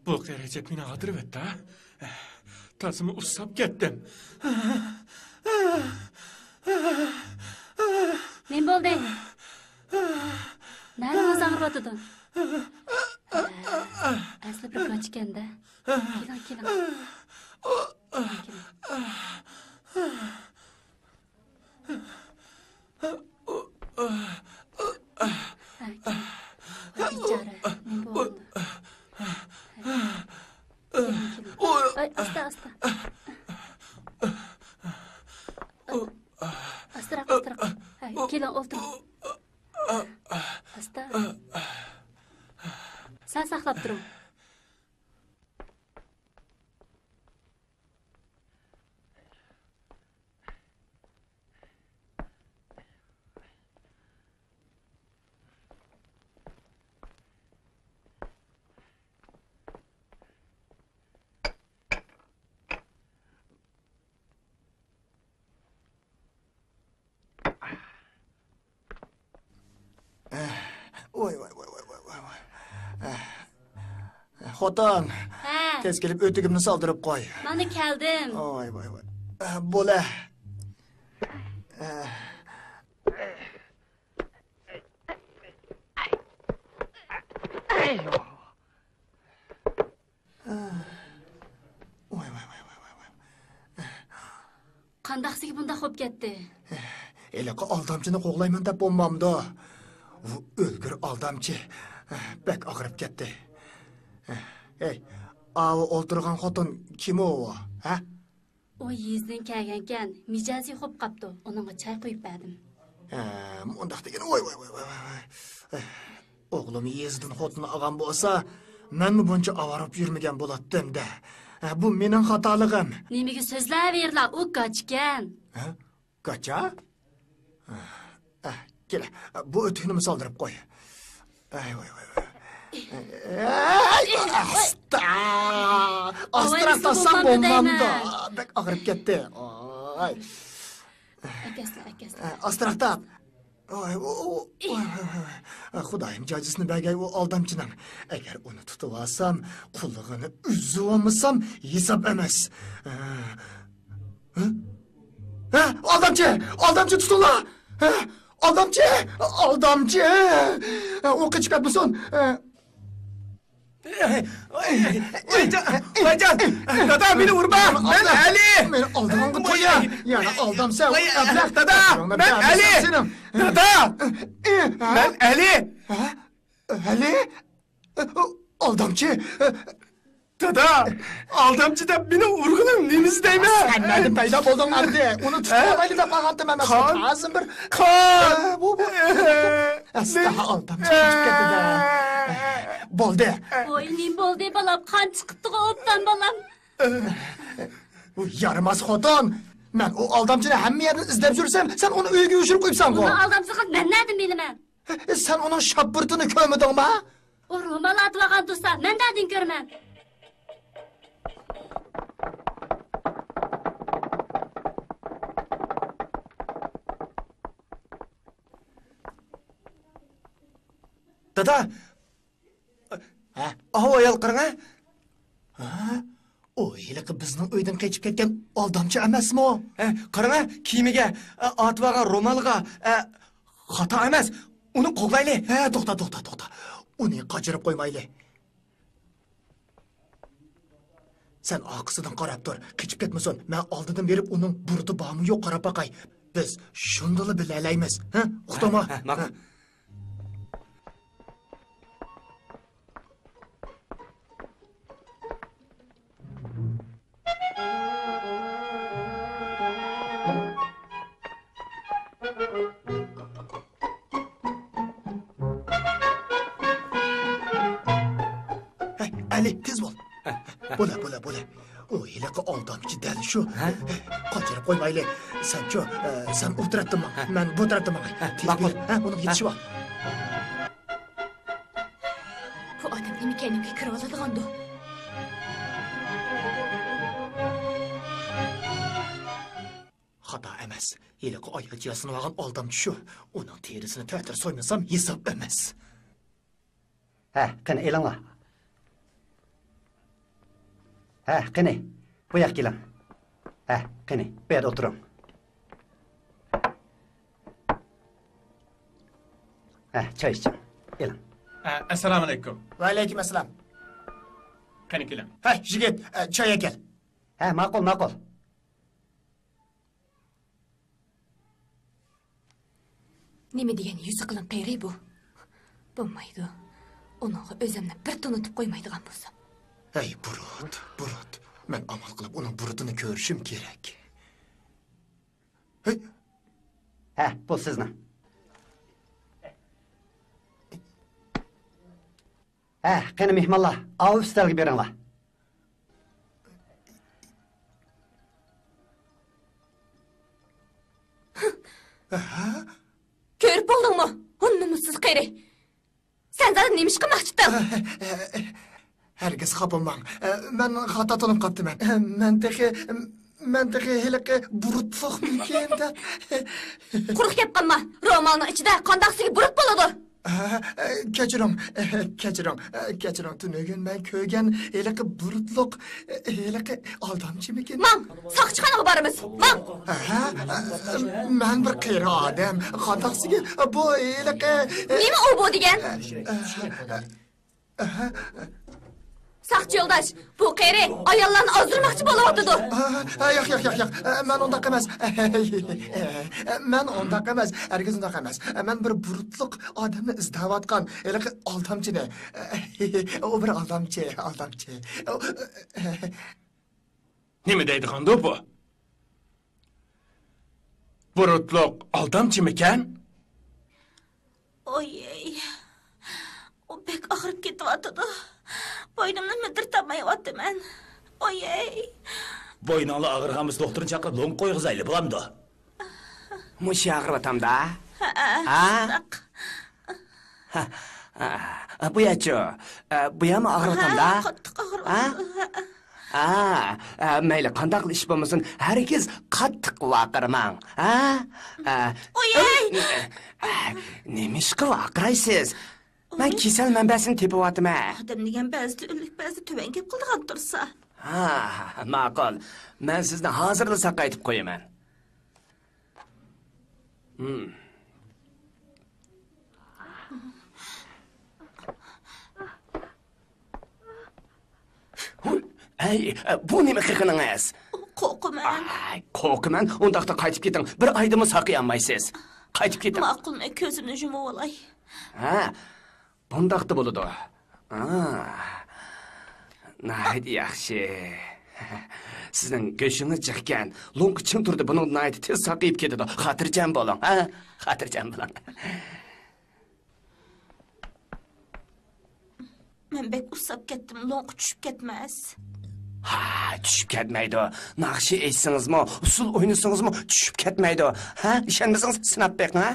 بۇ قېرى جەپ مېنى ئاغدۇرۇۋەتتى. تازىمۇ ئۇسساپ كەتتىم. نېمە بولدى؟ نەدىڭىز ئاغرىۋاتىدۇ؟ ئەسلى بىر گاچا ئىكەن-دە. كېلىڭ، كېلىڭ. كېلىڭ. ۋاي بىچارە، نېمە بولدى؟ كېلىڭ، كېلىڭ. ئاي، ئاستا، ئاستا. ئاستىراق، ئاستىراق. ھەي، كېلىڭ، ئولتۇرۇڭ. ئاستا. سەل ساقلاپ تۇرۇڭ. ۋاي، ۋاي، ۋاي. خوتۇن، ھە. تېز كېلىپ ئۆتۈكۈمنى سالدۇرۇپ قوي. مانا كەلدىم. ۋاي، ۋاي، ۋاي. بولە. ۋاي، ۋاي، ۋاي، ۋاي، ۋاي، ۋاي. قانداقسىگە بۇنداق بولۇپ كەتتى؟ ھېلىقى ئالدامچىنى قوغلايمەن دەپ بولمامدۇ؟ ئۇ ئۆلگۈر ئالدامچى. بەك ئاغرىپ كەتتى. ھەي، ئاۋۇ ئولتۇرغان خوتۇن كىم ئۇ، ھە؟ ئۇ يېزىدىن كەلگەنكەن، مىجەزى خوپ قاپتۇ، ئۇنىڭغا چاي قۇيۇپ بەردىم. ھە، مۇنداق دېگىنە، ۋاي، ۋاي، ۋاي. ئوغلۇم يېزىدىن خوتۇن ئالغان بولسا، مەنمۇ بۇنچە ئاۋارە بولۇپ يۈرمىگەن بولاتتىم-دە. ھە، بۇ مېنىڭ خاتالىقىم. نېمىگە سۆزلەۋېرىلا، ئۇ گاچىكەن. ھە؟ گاچا؟ ئە، كېلە، بۇ ئۆتۈكنىمۇ سالدۇرۇپ قوي. ئەي، ۋاي، ۋاي، ۋاي. ئەي، ئاستا. ئاستىراق تارتسام بولمامدۇ؟ بەك ئاغرىپ كەتتى. ئاي. ئەكەسلە، ئەكەسلە. ئاستىراق تاپ. ۋاي، ۋاي، ۋاي. خۇدايىم جاجىسىنى بەرگەي ئۇ ئالدامچىنىڭ. ئەگەر ئۇنى تۇتۇۋالسام، قۇلىقىنى ئۈزۈۋالمىسام ھېساب ئەمەس. ھە؟ ھە؟ ئالدامچى! ئالدامچى تۇتۇڭلار! ھە؟ ئالدامچى! ئالدامچى! ئۇ قېچىپ كەتمىسۇن! ۋايجان، ۋايجان، دادا، مېنى ئۇرما! مەن ئەلى! مېنى ئالدىغانغا قويا! يەنە ئالدامسەن، ئەبلەخ! دادا، مەن ئەلى! دادا! مەن ئەلى! ھە؟ ئەلى! ئالدامچى! دادا! ئالدامچى دەپ مېنى ئۇرغىنىڭ نېمىسى دەيمەن؟ سەن نەدىن پەيدا بولدۇڭ ئەمدى؟ ئۇنى تۇتۇپ ئالايلى دەپ قالغانتىم ئەمەس. قان! ھازىر بىر قان! بۇ، بۇ. ئەسلى ئالدامچى چىقىپ كەتتى-دە. بولدى. ۋوي، نېمە بولدى، بالام؟ قان چىقىپتىغۇ، ئوبدان، بالام. بۇ يارىماس خوتۇن! مەن ئۇ ئالدامچىنى ھەممە يەردىن ئىزدەپ يۈرسەم، سەن ئۇنى ئۆيگە يوشۇرۇپ قويۇپسەنغۇ؟ ئۇنىڭ ئالدامچىلىقىنى مەن نەدىن بىلىمەن؟ سەن ئۇنىڭ شاپپۇرتىنى كۆرمىدىڭما؟ ئۇ رومال ئارتىۋالغان تۇرسا، مەن نەدىن كۆرىمەن؟ دادا! ھە؟ ئاۋۇ ئايال قاراڭە! ھە؟ ئۇ ھېلىقى بىزنىڭ ئۆيدىن قېچىپ كەتكەن ئالدامچى ئەمەسمۇ؟ ھە، قاراڭە، كىيىمىگە، ئە، ئارتىۋالغان رومالىغا، ئە، خاتا ئەمەس. ئۇنى قوغلايلى. ھە، توختا، توختا، توختا. ئۇنى قاچۇرۇپ قويمايلى. سەن ئارقىسىدىن قاراپ تۇر، قېچىپ كەتمىسۇن. مەن ئالدىدىن بېرىپ ئۇنىڭ بۇرۇتى بارمۇ يوق قاراپ باقاي. بىز شۇندىلا بىلەلەيمىز. ھە؟ ئۇقتۇڭمۇ؟ ھە، ھە، ماقۇل. ھە. ھەي، ئەلى، تېز بول. بولە، بولە، بولە. ئۇ ھېلىقى ئالدامچى دەل شۇ. ھە؟ قاچۇرۇپ قويمايلى. سەنچۇ، ئە، سەن ئۇ تەرەپتىن ماڭ، ھە. مەن بۇ تەرەپتىن ماڭاي. ھە، تېز ماقۇل. بېرىڭ. ھە، ئۇنىڭغا يېتىشىۋال. بۇ ئادەم نېمە كەينىمگە كىرىۋالىدىغاندۇ؟ خاتا ئەمەس. ھېلىقى ئايال ياسىنىۋالغان ئالدامچى شۇ. ئۇنىڭ تېرىسىنى تەتۈر سويمىسام ھېساب ئەمەس. ھە، قېنى، ئېلىڭلار. ھە، قېنى، بۇ ياققا كېلىڭ. ھە، قېنى، بۇ يەردە ئولتۇرۇڭ. ھە، چاي ئىچىڭ. ئېلىڭ. ئە، ئەسسالامۇئەلەيكۇم. ۋەئەلەيكۇم ئەسسالام. قېنى، كېلىڭ. ھە، يىگىت، ئە، چاي ئەكەل. ھە، ماقۇل، ماقۇل. نېمە دېگەن يۈزى قېلىن قېرى بۇ؟ بولمايدۇ. ئۇنىڭغا ئۆزۈمنى بىر تونۇتۇپ قويمايدىغان بولسام. ھەي، بۇرۇت، بۇرۇت. مەن ئامال قىلىپ ئۇنىڭ بۇرۇتىنى كۆرۈشۈم كېرەك. ھەي! ھە، بۇ سىزنىڭ. ھە، قېنى مېھمانلار، ئاۋۇ ئۈستەلگە بېرىڭلار. كۆرۈپ بولدۇڭمۇ؟ ھۇ، نومۇسسىز قېرى. سەن زادى نېمە ئىش قىلماقچىتىڭ؟ ھەرگىز خاپىماڭ. مەن خاتا تونۇپ قاپتىمەن. مەن تېخى، مەن تېخى ھېلىقى بۇرۇتلۇقمىكىن دەپ. قۇرۇق گەپ قىلما. رومالنىڭ ئىچىدە قانداقسىگە بۇرۇت بولىدۇ؟ كەچۈرۈڭ، كەچۈرۈڭ، كەچۈرۈڭ. تۈنۈگۈن مەن كۆرگەن ھېلىقى بۇرۇتلۇق، ھېلىقى ئالدامچىمىكىن؟ ماڭ! ساقچىخانىغا بارىمىز. ماڭ! ھە؟ مەن بىر قېرى ئادەم. قانداقسىگە بۇ ھېلىقى... نېمە ئۇ بۇ دېگەن؟ ساقچى يولداش، بۇ قېرى ئاياللارنى ئازدۇرماقچى بولۇۋاتىدۇ. ياق، ياق، ياق، ياق. مەن ئۇنداق ئەمەس. مەن ئۇنداق ئەمەس. ھەرگىز ئۇنداق ئەمەس. مەن بىر بۇرۇتلۇق ئادەمنى ئىزدەۋاتقان ھېلىقى ئالدامچىنى. ئۇ بىر ئالدامچى، ئالدامچى. نېمە دەيدىغاندۇ بۇ؟ بۇرۇتلۇق ئالدامچىمىكەن؟ ئويەي، ئۇ بەك ئاغرىپ كېتىۋاتىدۇ. بوينۇمنى مىدىرلىتالمايۋاتىمەن. ئويەي. بوينۇڭلا ئاغرىغان بولسا دوختۇرنى چاقىرىپ لوڭقا قويغۇزايلى، بولامدۇ؟ مۇشۇ ئاغرىۋاتامدا؟ ھەئە، ھە؟ شۇنداق. ھە، ھە، بۇ يەچۇ؟ بۇ يەرمۇ ئاغرىۋاتامدا؟ ھە، قاتتىق ئاغرىۋاتىدۇ. ھە؟ ئا، ئا، مەيلى، قانداقلا ئىش بولمىسۇن، ھەرگىز قاتتىق ۋارقىرىماڭ. ھە؟ ئا، ئويەي! ئا، نېمىشقا ۋارقىرايسىز؟ مەن كېسەل مەنبەسىنى تېپىۋاتىمەن. ئادەم دېگەن بەزىدە ئۆلۈك، بەزىدە تۆۋەن گەپ قىلىدىغان تۇرسا. ھا، ماقۇل. مەن سىزنى ھازىرلا ساقايتىپ قويىمەن. ھىم. ھۇي، ئەي، بۇ نېمە قىلغىنىڭىز؟ قورقىمەن. ئاي، قورقىمەن؟ ئۇنداقتا قايتىپ كېتىڭ. بىر ئايدىمۇ ساقىيالمايسىز. قايتىپ كېتىڭ. ماقۇل، مەن كۆزۈمنى يۇمۇۋالاي. ھە، بۇنداقتا بولىدۇ. ئا، ناھايىتى ياخشى. سىزنىڭ گۆشىڭىز جىقكەن. لوڭقا چىڭ تۇردى، بۇنىڭ ناھايىتى تېز ساقىيىپ كېتىدۇ. خاتىرجەم بولۇڭ، ھە؟ خاتىرجەم بولۇڭ. مەن بەك ئۇسساپ كەتتىم، لوڭقا چۈشۈپ كەتمەس. ھا، چۈشۈپ كەتمەيدۇ. ناخشا ئېيتسىڭىزمۇ، ئۇسسۇل ئوينىسىڭىزمۇ چۈشۈپ كەتمەيدۇ. ھە، ئىشەنمىسىڭىز سىناپ بېقىڭ، ھە.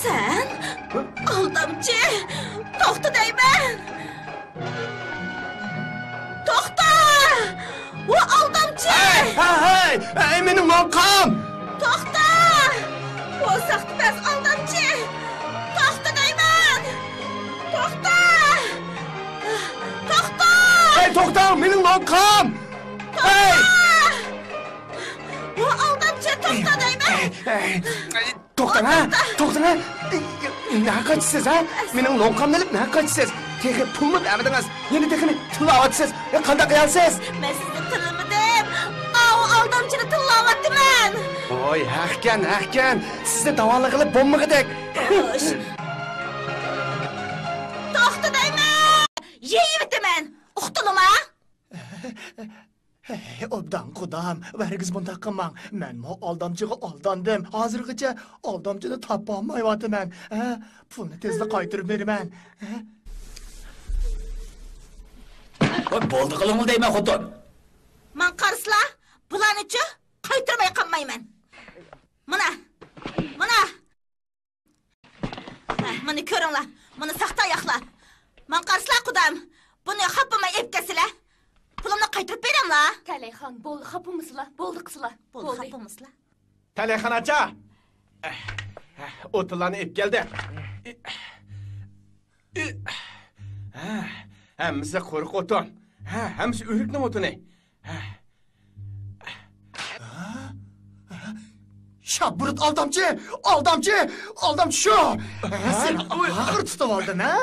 سەن؟ ئالدامچى! توختا دەيمەن! توختا! ئۇ ئالدامچى! ھەي، ھەي، ھەي! ئەي، مېنىڭ لوڭقام! توختا! ئۇ ساختىپەز ئالدامچى! توختا دەيمەن! توختا! توختا! ھەي، توختاڭ، مېنىڭ لوڭقام! توختا! ھەي! ئۇ ئالدامچى، توختا دەيمەن! ئەي، ئەي، ئەي! توختاڭ، ھە؟ توختاڭ، ھە؟ نەگە قاچىسىز، ھە؟ مېنىڭ لوڭقامنى ئېلىپ نەگە قاچىسىز؟ تېخى پۇلمۇ بەرمىدىڭىز. يەنە تېخىنى تىللاۋاتىسىز. يا، قانداق ئايالسىز؟ مەن سىزنى تىللىمىدىم. ئاۋۇ ئالدامچىنى تىللاۋاتىمەن. ۋاي، ھەقكەن، ھەقكەن. سىزنى داۋالىغىلى بولمىغۇدەك. خوش. توختا دەيمەن. يەيۋېتىمەن. ئۇقتۇڭلىما؟ ھەي، ئوبدان قۇدام، ھەرگىز بۇنداق قىلماڭ. مەنمۇ ئالدامچىغا ئالداندىم. ھازىرغىچە ئالدامچىنى تاپالمايۋاتىمەن. ھە، پۇلنى تېزلا قايتۇرۇپ بېرىمەن. ھە؟ ۋاي، بولدى قىلىڭلا دەيمەن، خوتۇن. ماڭا قارىسىلا، بۇلارنىچۇ قايتۇرماي قالمايمەن. مانا، مانا. ھە، مانا كۆرۈڭلار، مانا ساختا ئاياغلار. ماڭا قارىسىلا، قۇدام. بۇنى خاپا بولماي ئېلىپ كەتسىلە. پۇلۇمنى قايتۇرۇپ بېرىڭلار. تەلەيخان، بولدى، خاپا بولمىسىلا، بولدى قىسىلا. بولدى، بولدى. خاپا بولمىسىلا. تەلەيخان ئاچا. ئوتۇنلارنى ئېلىپ كەلدى. ھە، ھەممىسى قۇرۇق ئوتۇن. ھە، ھەممىسى ئۆرۈكنىڭ ئوتۇنى. ھە. شاپبۇرۇت ئالدامچى! ئالدامچى! ئالدامچى شۇ! سېنى ئاخىر تۇتۇۋالدىم، ھە؟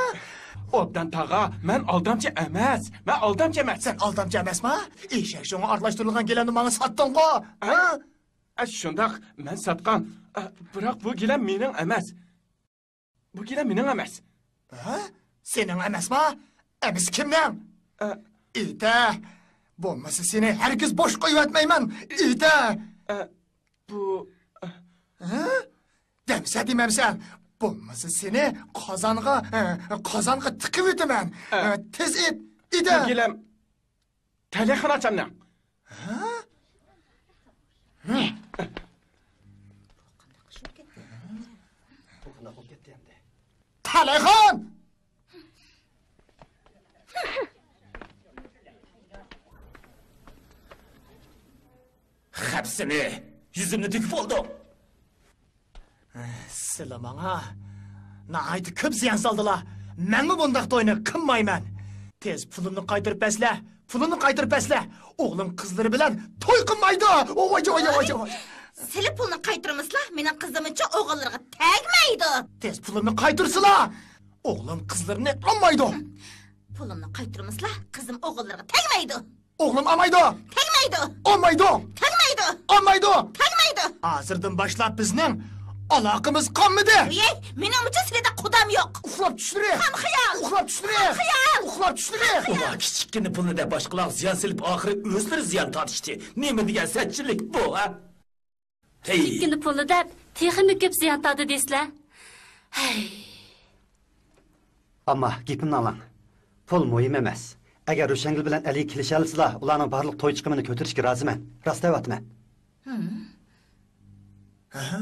ئوبدان تاغا، مەن ئالدامچى ئەمەس. مەن ئالدامچى ئەمەس. سەن ئالدامچى ئەمەسما؟ ئېشەك شۇڭا ئارىلاشتۇرۇلغان گىلەمنى ماڭا ساتتىڭغۇ، ھە؟ ئە، شۇنداق، مەن ساتقان. ئە، بىراق بۇ گىلەم مېنىڭ ئەمەس. بۇ گىلەم مېنىڭ ئەمەس. ھە؟ سېنىڭ ئەمەسما؟ ئەمىسە كىمنىڭ؟ ئە. ئېيتە! بولمىسا سېنى ھەرگىز بوش قويۇۋەتمەيمەن. ئېيتە! ئە، بۇ، ئە. ھە؟ دەمسە دېمەمسەن. بولمىسا سېنى قازانغا، ئە، قازانغا تىقىۋېتىمەن. ئە. ئە، تېز ئېيت! ئېيتە! بۇ گىلەم تەلەيخان ئاچامنىڭ. ھە؟ تەلەيخان! خەپسىنى يۈزۈمنى تۆكۈپ بولدۇڭ. سىلە ماڭا ناھايىتى كۆپ زىيان سالدىلا. مەنمۇ بۇنداق توينى قىلمايمەن. تېز پۇلۇمنى قايتۇرۇپ بەرسىلە، پۇلۇمنى قايتۇرۇپ بەرسىلە. ئوغلۇم قىزلىرى بىلەن توي قىلمايدۇ. ۋاي، ۋاي، ۋاي، ۋاي. سىلى پۇلنى قايتۇرمىسىلا، مېنىڭ قىزىمچۇ ئوغۇللىرىغا تەگمەيدۇ. تېز پۇلۇمنى قايتۇرسىلا، ئوغلۇم قىزلىرىنى ئالمايدۇ. پۇلۇمنى قايتۇرمىسىلا، قىزىم ئوغۇللىرىغا تەگمەيدۇ. ئوغلۇم ئالمايدۇ. تەگمەيدۇ. ئالمايدۇ. تەگمەيدۇ. ئالمايدۇ. تەگمەيدۇ. ھازىردىن باشلاپ بىزنىڭ ئالاقىمىز قالمىدى. ئەي، مېنىڭمۇچۇ سىلىدە قۇدام يوق. ئۇخلاپ چۈشلىرى. خام خىيال. ئۇخلاپ چۈشلىرى. خام خىيال. ئۇخلاپ چۈشلىرى. خام خىيال. ئۇلار كىچىككىنە پۇلنى دەپ باشقىلارغا زىيان سېلىپ، ئاخىرى ئۆزلىرى زىيان تارتىشتى. نېمە دېگەن سەتچىلىك بۇ، ھە؟ ھەي. كىچىككىنە پۇلنى دەپ، تېخىمۇ كۆپ زىيان تارتىدۇ دەيسىلە. ھەي. ئامما، گېپىمنى ئاڭلاڭ. پۇل مۇھىم ئەمەس. ئەگەر روشەنگۈل بىلەن ئەلى كېلىشەلىسىلا، ئۇلارنىڭ بارلىق توي چىقىمىنى كۆتۈرۈشكە رازىمەن. راست دەۋاتىمەن. ھە؟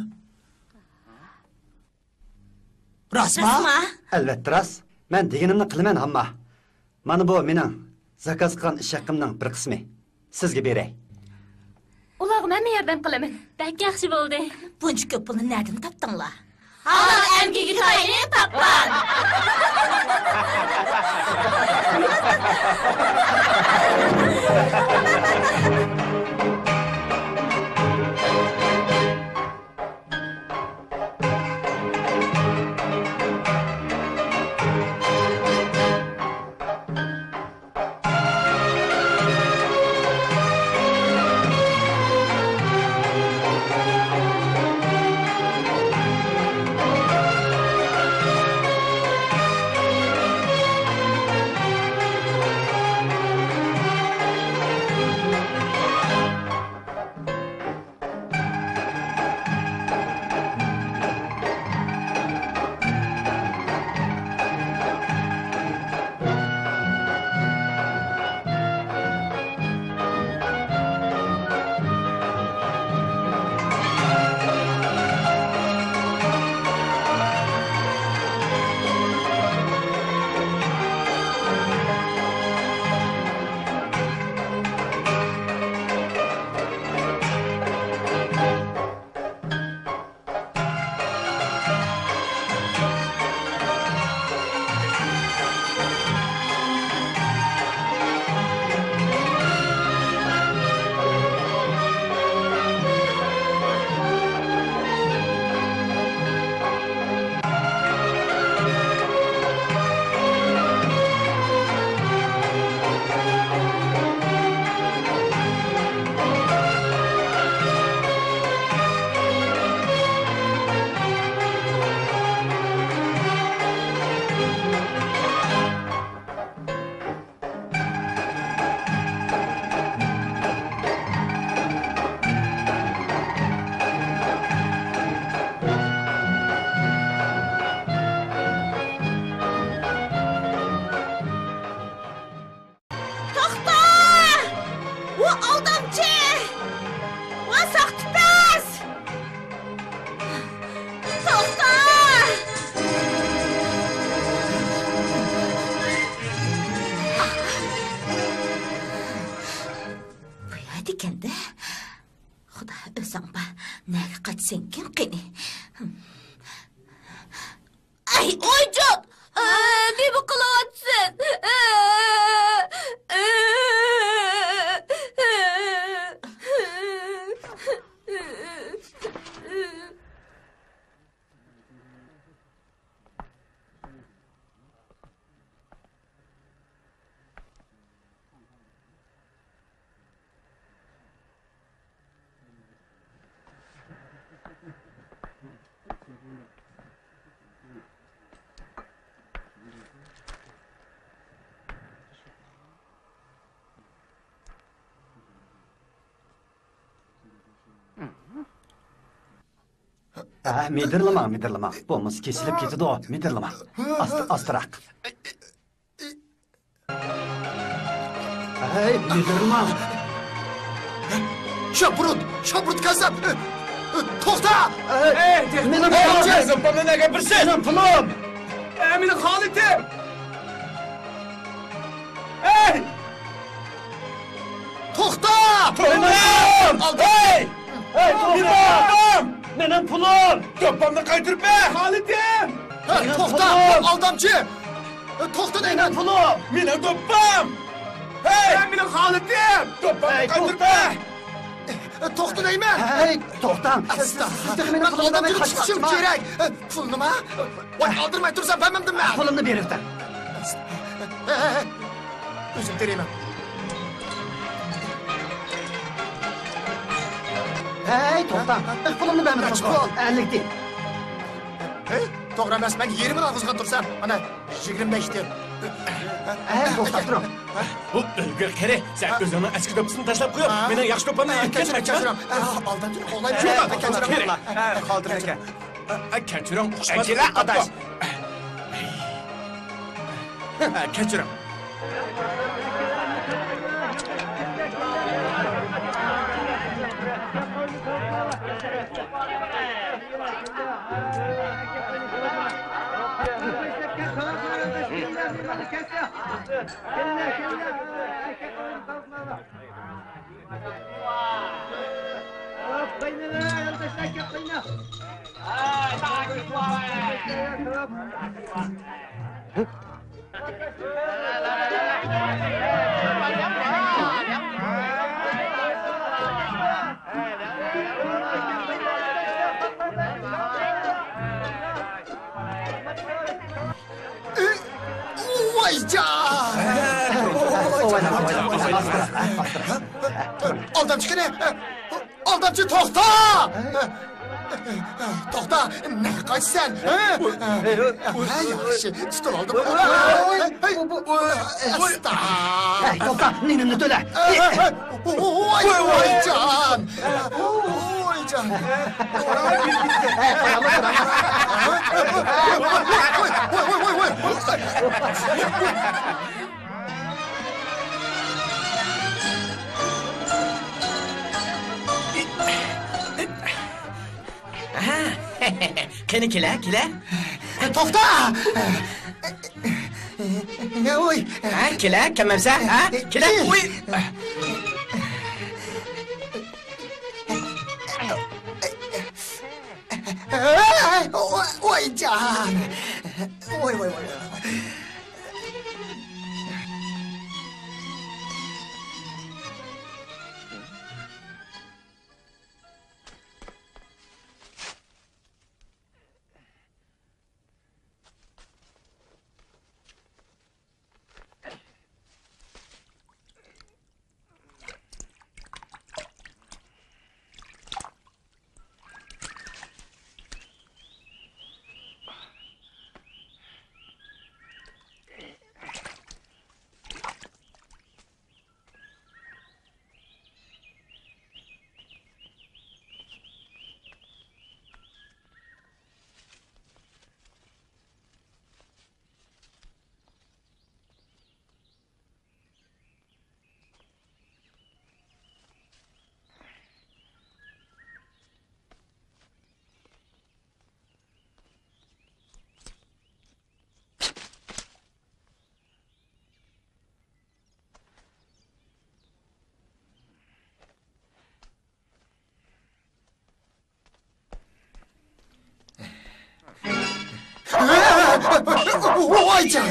راستما؟ راستما؟ ئەلۋەتتە راست. مەن دېگىنىمنى قىلىمەن، ئامما. مانا بۇ مېنىڭ زاكاز قىلغان ئىش ھەققىمنىڭ بىر قىسمى. سىزگە بېرەي. ئۇلارغا مەنمۇ ياردەم قىلىمەن. بەك ياخشى بولدى. بۇنچە كۆپ پۇلنى نەدىن تاپتىڭلار؟ ھالال ئەمگىكى تايىنى تاپقان. توختا! ئۇ ئالدامچى! ۋە ساختىپەز! توختا! بۇ يەردىكەن-دە. خۇدا ئۆزۈڭ بار. نەگە قاچىسەنكىن قېنى؟ ئەي، ئويجان! ئە، نېمە قىلىۋاتىسەن؟ ھە، مىدىرلىماڭ، مىدىرلىماڭ. بولمىسا كېسىلىپ كېتىدۇ. مىدىرلىماڭ. ئاستا، ئاستىراق. ھەي، مىدىرلىماڭ. شاپۇرۇت، شاپۇرۇت كاززاپ! توختا! ھەي، مېنىڭ پۇلۇم! مېنىڭ پۇلۇم! ھەي، مېنىڭ خالىتىم! ھەي! توختا! توختاڭ! ھەي! ھەي، توختاڭ! مېنىڭ پۇلۇم! دوپپامنى قايتۇرۇپ بەر! خالىتىم! ھە، توختا! ئالدامچى! توختا دەيمەن! مېنىڭ پۇلۇم! مېنىڭ دوپپام! ھەي! مېنىڭ خالىتىم! دوپپامنى قايتۇرۇپ بەر! توختا دەيمەن! ھەي، توختاڭ! سىز تېخى مېنىڭ پۇلۇمنى بەرمەي قاچىۋاتىسىز! پۇلنىما؟ ۋاي، ئالدىرماي تۇرسام بەرمەمدىم مەن! پۇلۇمنى بېرىۋېتىڭ! ھە، ھە، ھە. ئۆزۈم تېرىيمەن. ھەي، توختاڭ! ئىقبالىمنى بەرمىدىڭىزغۇ؟ ئەللىك تىيىن. ھەي، توغرا ئەمەس، مەن يېرىمىنى ئالغۇزغان تۇرسام، مانا، يىگىرمە بەش تىيىن. ھەي، توختاپ تۇرۇڭ. بۇ ئۆلگۈر قېرى، سەن ئۆزۈڭنىڭ ئەسكى دوپپىسىنى تاشلاپ قويۇپ، مېنىڭ ياخشى دوپپامنى يەپ كەتمەكچىمۇ؟ ئالدامچى قوغلايمەن. يوق، كەچۈرۈڭ. خالتىرىم ئاكا. كەچۈرۈڭ، ئۇقۇشماس. كەچۈرۈڭ، ئاداش. كەچۈرۈڭ. ۋايجان! ئالدامچى قېنى؟ ئالدامچى، توختا! توختا، نەگە قاچىسەن؟ ھە، ياخشى، تۇتۇۋالدىم. ئاستا. توختا، نېنىمنى تۆلە. ۋاي، ۋايجان! ۋايجان! قېنى، كېلە، كېلە. توختا! ۋوي! ھە، كېلە، كەلمەمسە، ھە؟ كېلە، ۋوي! ۋوي جان! ۋوي، ۋوي، ۋوي، ۋوي. ۋاي جان!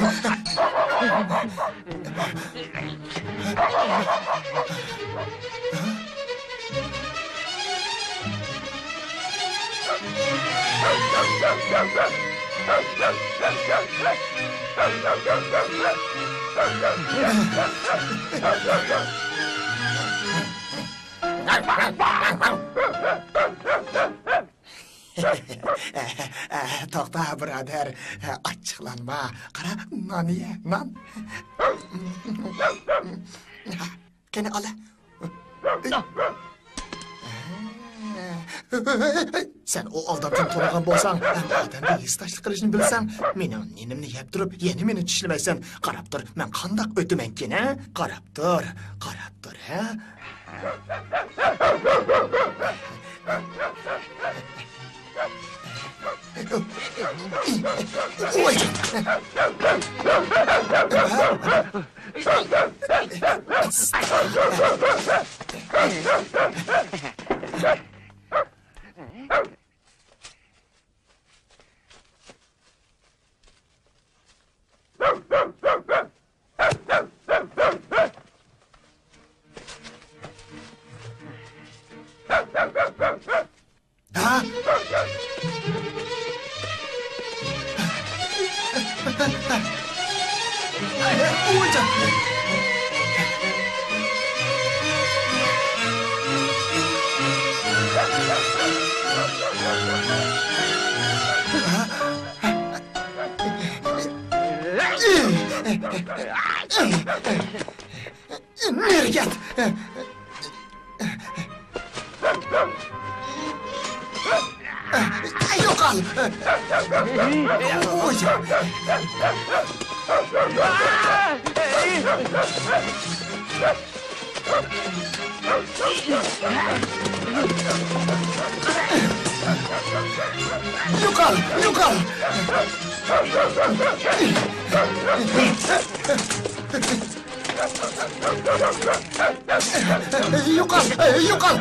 توختا، بۇرادەر، ئاچچىقلانما. قارا، نان يە، نان. قېنى، ئالا. سەن ئۇ ئالدامچىنى تونۇغان بولساڭ، ھەم ئادەمگە ھېسداشلىق قىلىشنى بىلسەڭ، مېنىڭ نېنىمنى يەپ تۇرۇپ، يەنە مېنى چىشلىمەيسەن. قاراپ تۇر، مەن قانداق ئۆتىمەنكىن، ھە؟ قاراپ تۇر، قاراپ تۇر، ھە؟ ھە؟ نېرى كەت! يوقال! يوقال! يوقال! يوقال! يوقال!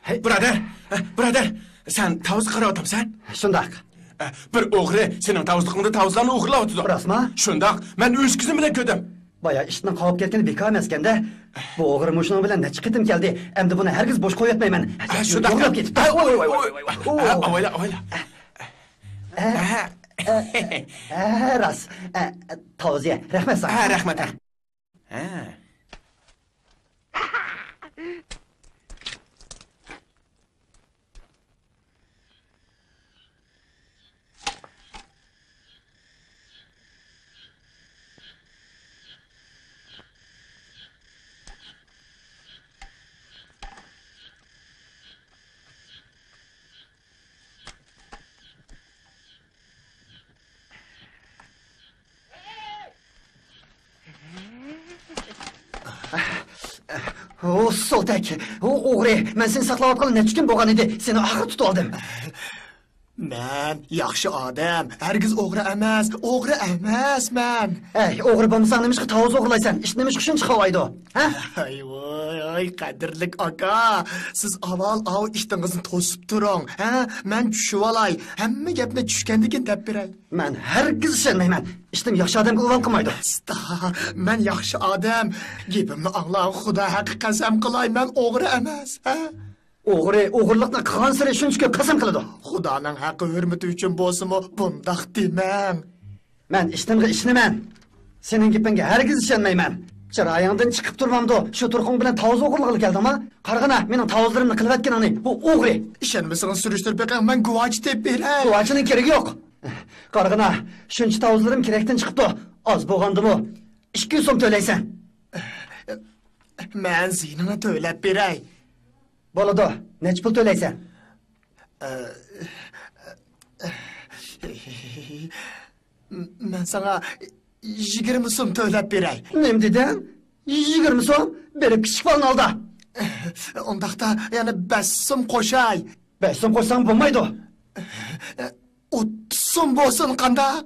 ھەي، بۇرادەر، بۇرادەر، سەن تاۋۇزغا قاراۋاتامسەن؟ شۇنداق. بىر ئوغرى سېنىڭ تاۋۇزلۇقۇڭدا تاۋۇزلارنى ئوغرىلاۋاتىدۇ. راستما؟ شۇنداق، مەن ئۆز كۆزۈم بىلەن كۆردۈم. بايا ئىشتىنىڭ قاۋۇپ كەتكىنى بىكار ئەمەسكەندە. بۇ ئوغرى مۇشۇنىڭ بىلەن نەچچە قېتىم كەلدى. ئەمدى بۇنى ھەرگىز بوش قويۇۋەتمەيمەن. ھە، شۇنداق. يوللاپ كېتىپتۇ. ھە، ئاۋايلا، ئاۋايلا. ھە، ھە، ھە، راست. ھە، تاۋۇز يە. رەھمەت ساڭا. ھە، رەھمەت. ھە. ئۇ سولتەك، ئۇ ئوغرى، مەن سېنى ساقلاۋاتقىلى نەچچە كۈن بولغان ئىدى، سېنى ئاخىرى تۇتۇۋالدىم. مەن ياخشى ئادەم، ھەرگىز ئوغرى ئەمەس، ئوغرى ئەمەسمەن. ھەي، ئوغرى بولمىساڭ نېمىشقا تاۋۇز ئوغرىلايسەن؟ ئىت نېمىشقا شۇنچە قاۋايدۇ؟ ھە؟ ھەي ۋاي، قەدىرلىك ئاكا، سىز ئاۋۋال ئاۋۇ ئىتىڭىزنى توسۇپ تۇرۇڭ، ھە؟ مەن چۈشۈۋالاي، ھەممە گەپنى چۈشكەندىن كېيىن دەپ بېرەي. مەن ھەرگىز ئىشەنمەيمەن. ئىتىم ياخشى ئادەمگە ئۇۋال قىلمايدۇ. ئاستا، مەن ياخشى ئادەم. گېپىمنى ئاڭلاڭ، خۇدا ھەققى قەسەم قىلاي، مەن ئوغرى ئەمەس، ھە؟ ئوغرى ئوغرىلىقنى قىلغانسېرى شۇنچە كۆپ قەسەم قىلىدۇ. خۇدانىڭ ھەققى ھۆرمىتى ئۈچۈن بولسىمۇ بۇنداق دېمەڭ. مەن ئىشتىنغا ئىشىنىمەن. سېنىڭ گېپىڭگە ھەرگىز ئىشەنمەيمەن. چىرايىڭدىن چىقىپ تۇرمامدۇ، شۇ تۇرقۇڭ بىلەن تاۋۇز ئوغرىلىغىلى كەلدىڭما؟ قارىغىنا، مېنىڭ تاۋۇزلىرىمنى قىلىۋەتكىنىڭنى، بۇ ئوغرى. ئىشەنمىسىڭىز سۈرۈشتۈرۈپ بېقىڭ، مەن گۇۋاچى تېپىپ بېرەي. گۇۋاچىنىڭ كېرىكى يوق. قارىغىنا، شۇنچە تاۋۇزلىرىم كېرەكتىن چىقىپتۇ. ئاز بولغاندىمۇ ئىككى يۈز سوم تۆلەيسەن. مەن زىيىنىڭنى تۆلەپ بېرەي. بولىدۇ. نەچچە پۇل تۆلەيسەن؟ مەن ساڭا يىگىرمە سوم تۆلەپ بېرەي. نېمە دېدىڭ؟ يىگىرمە سوم؟ بېرىپ كىچىك بالىنى ئالدا. ئۇنداقتا يەنە بەش سوم قوشاي. بەش سوم قوشساڭ بولمايدۇ. ئوتتۇز سوم بولسۇن، قانداق؟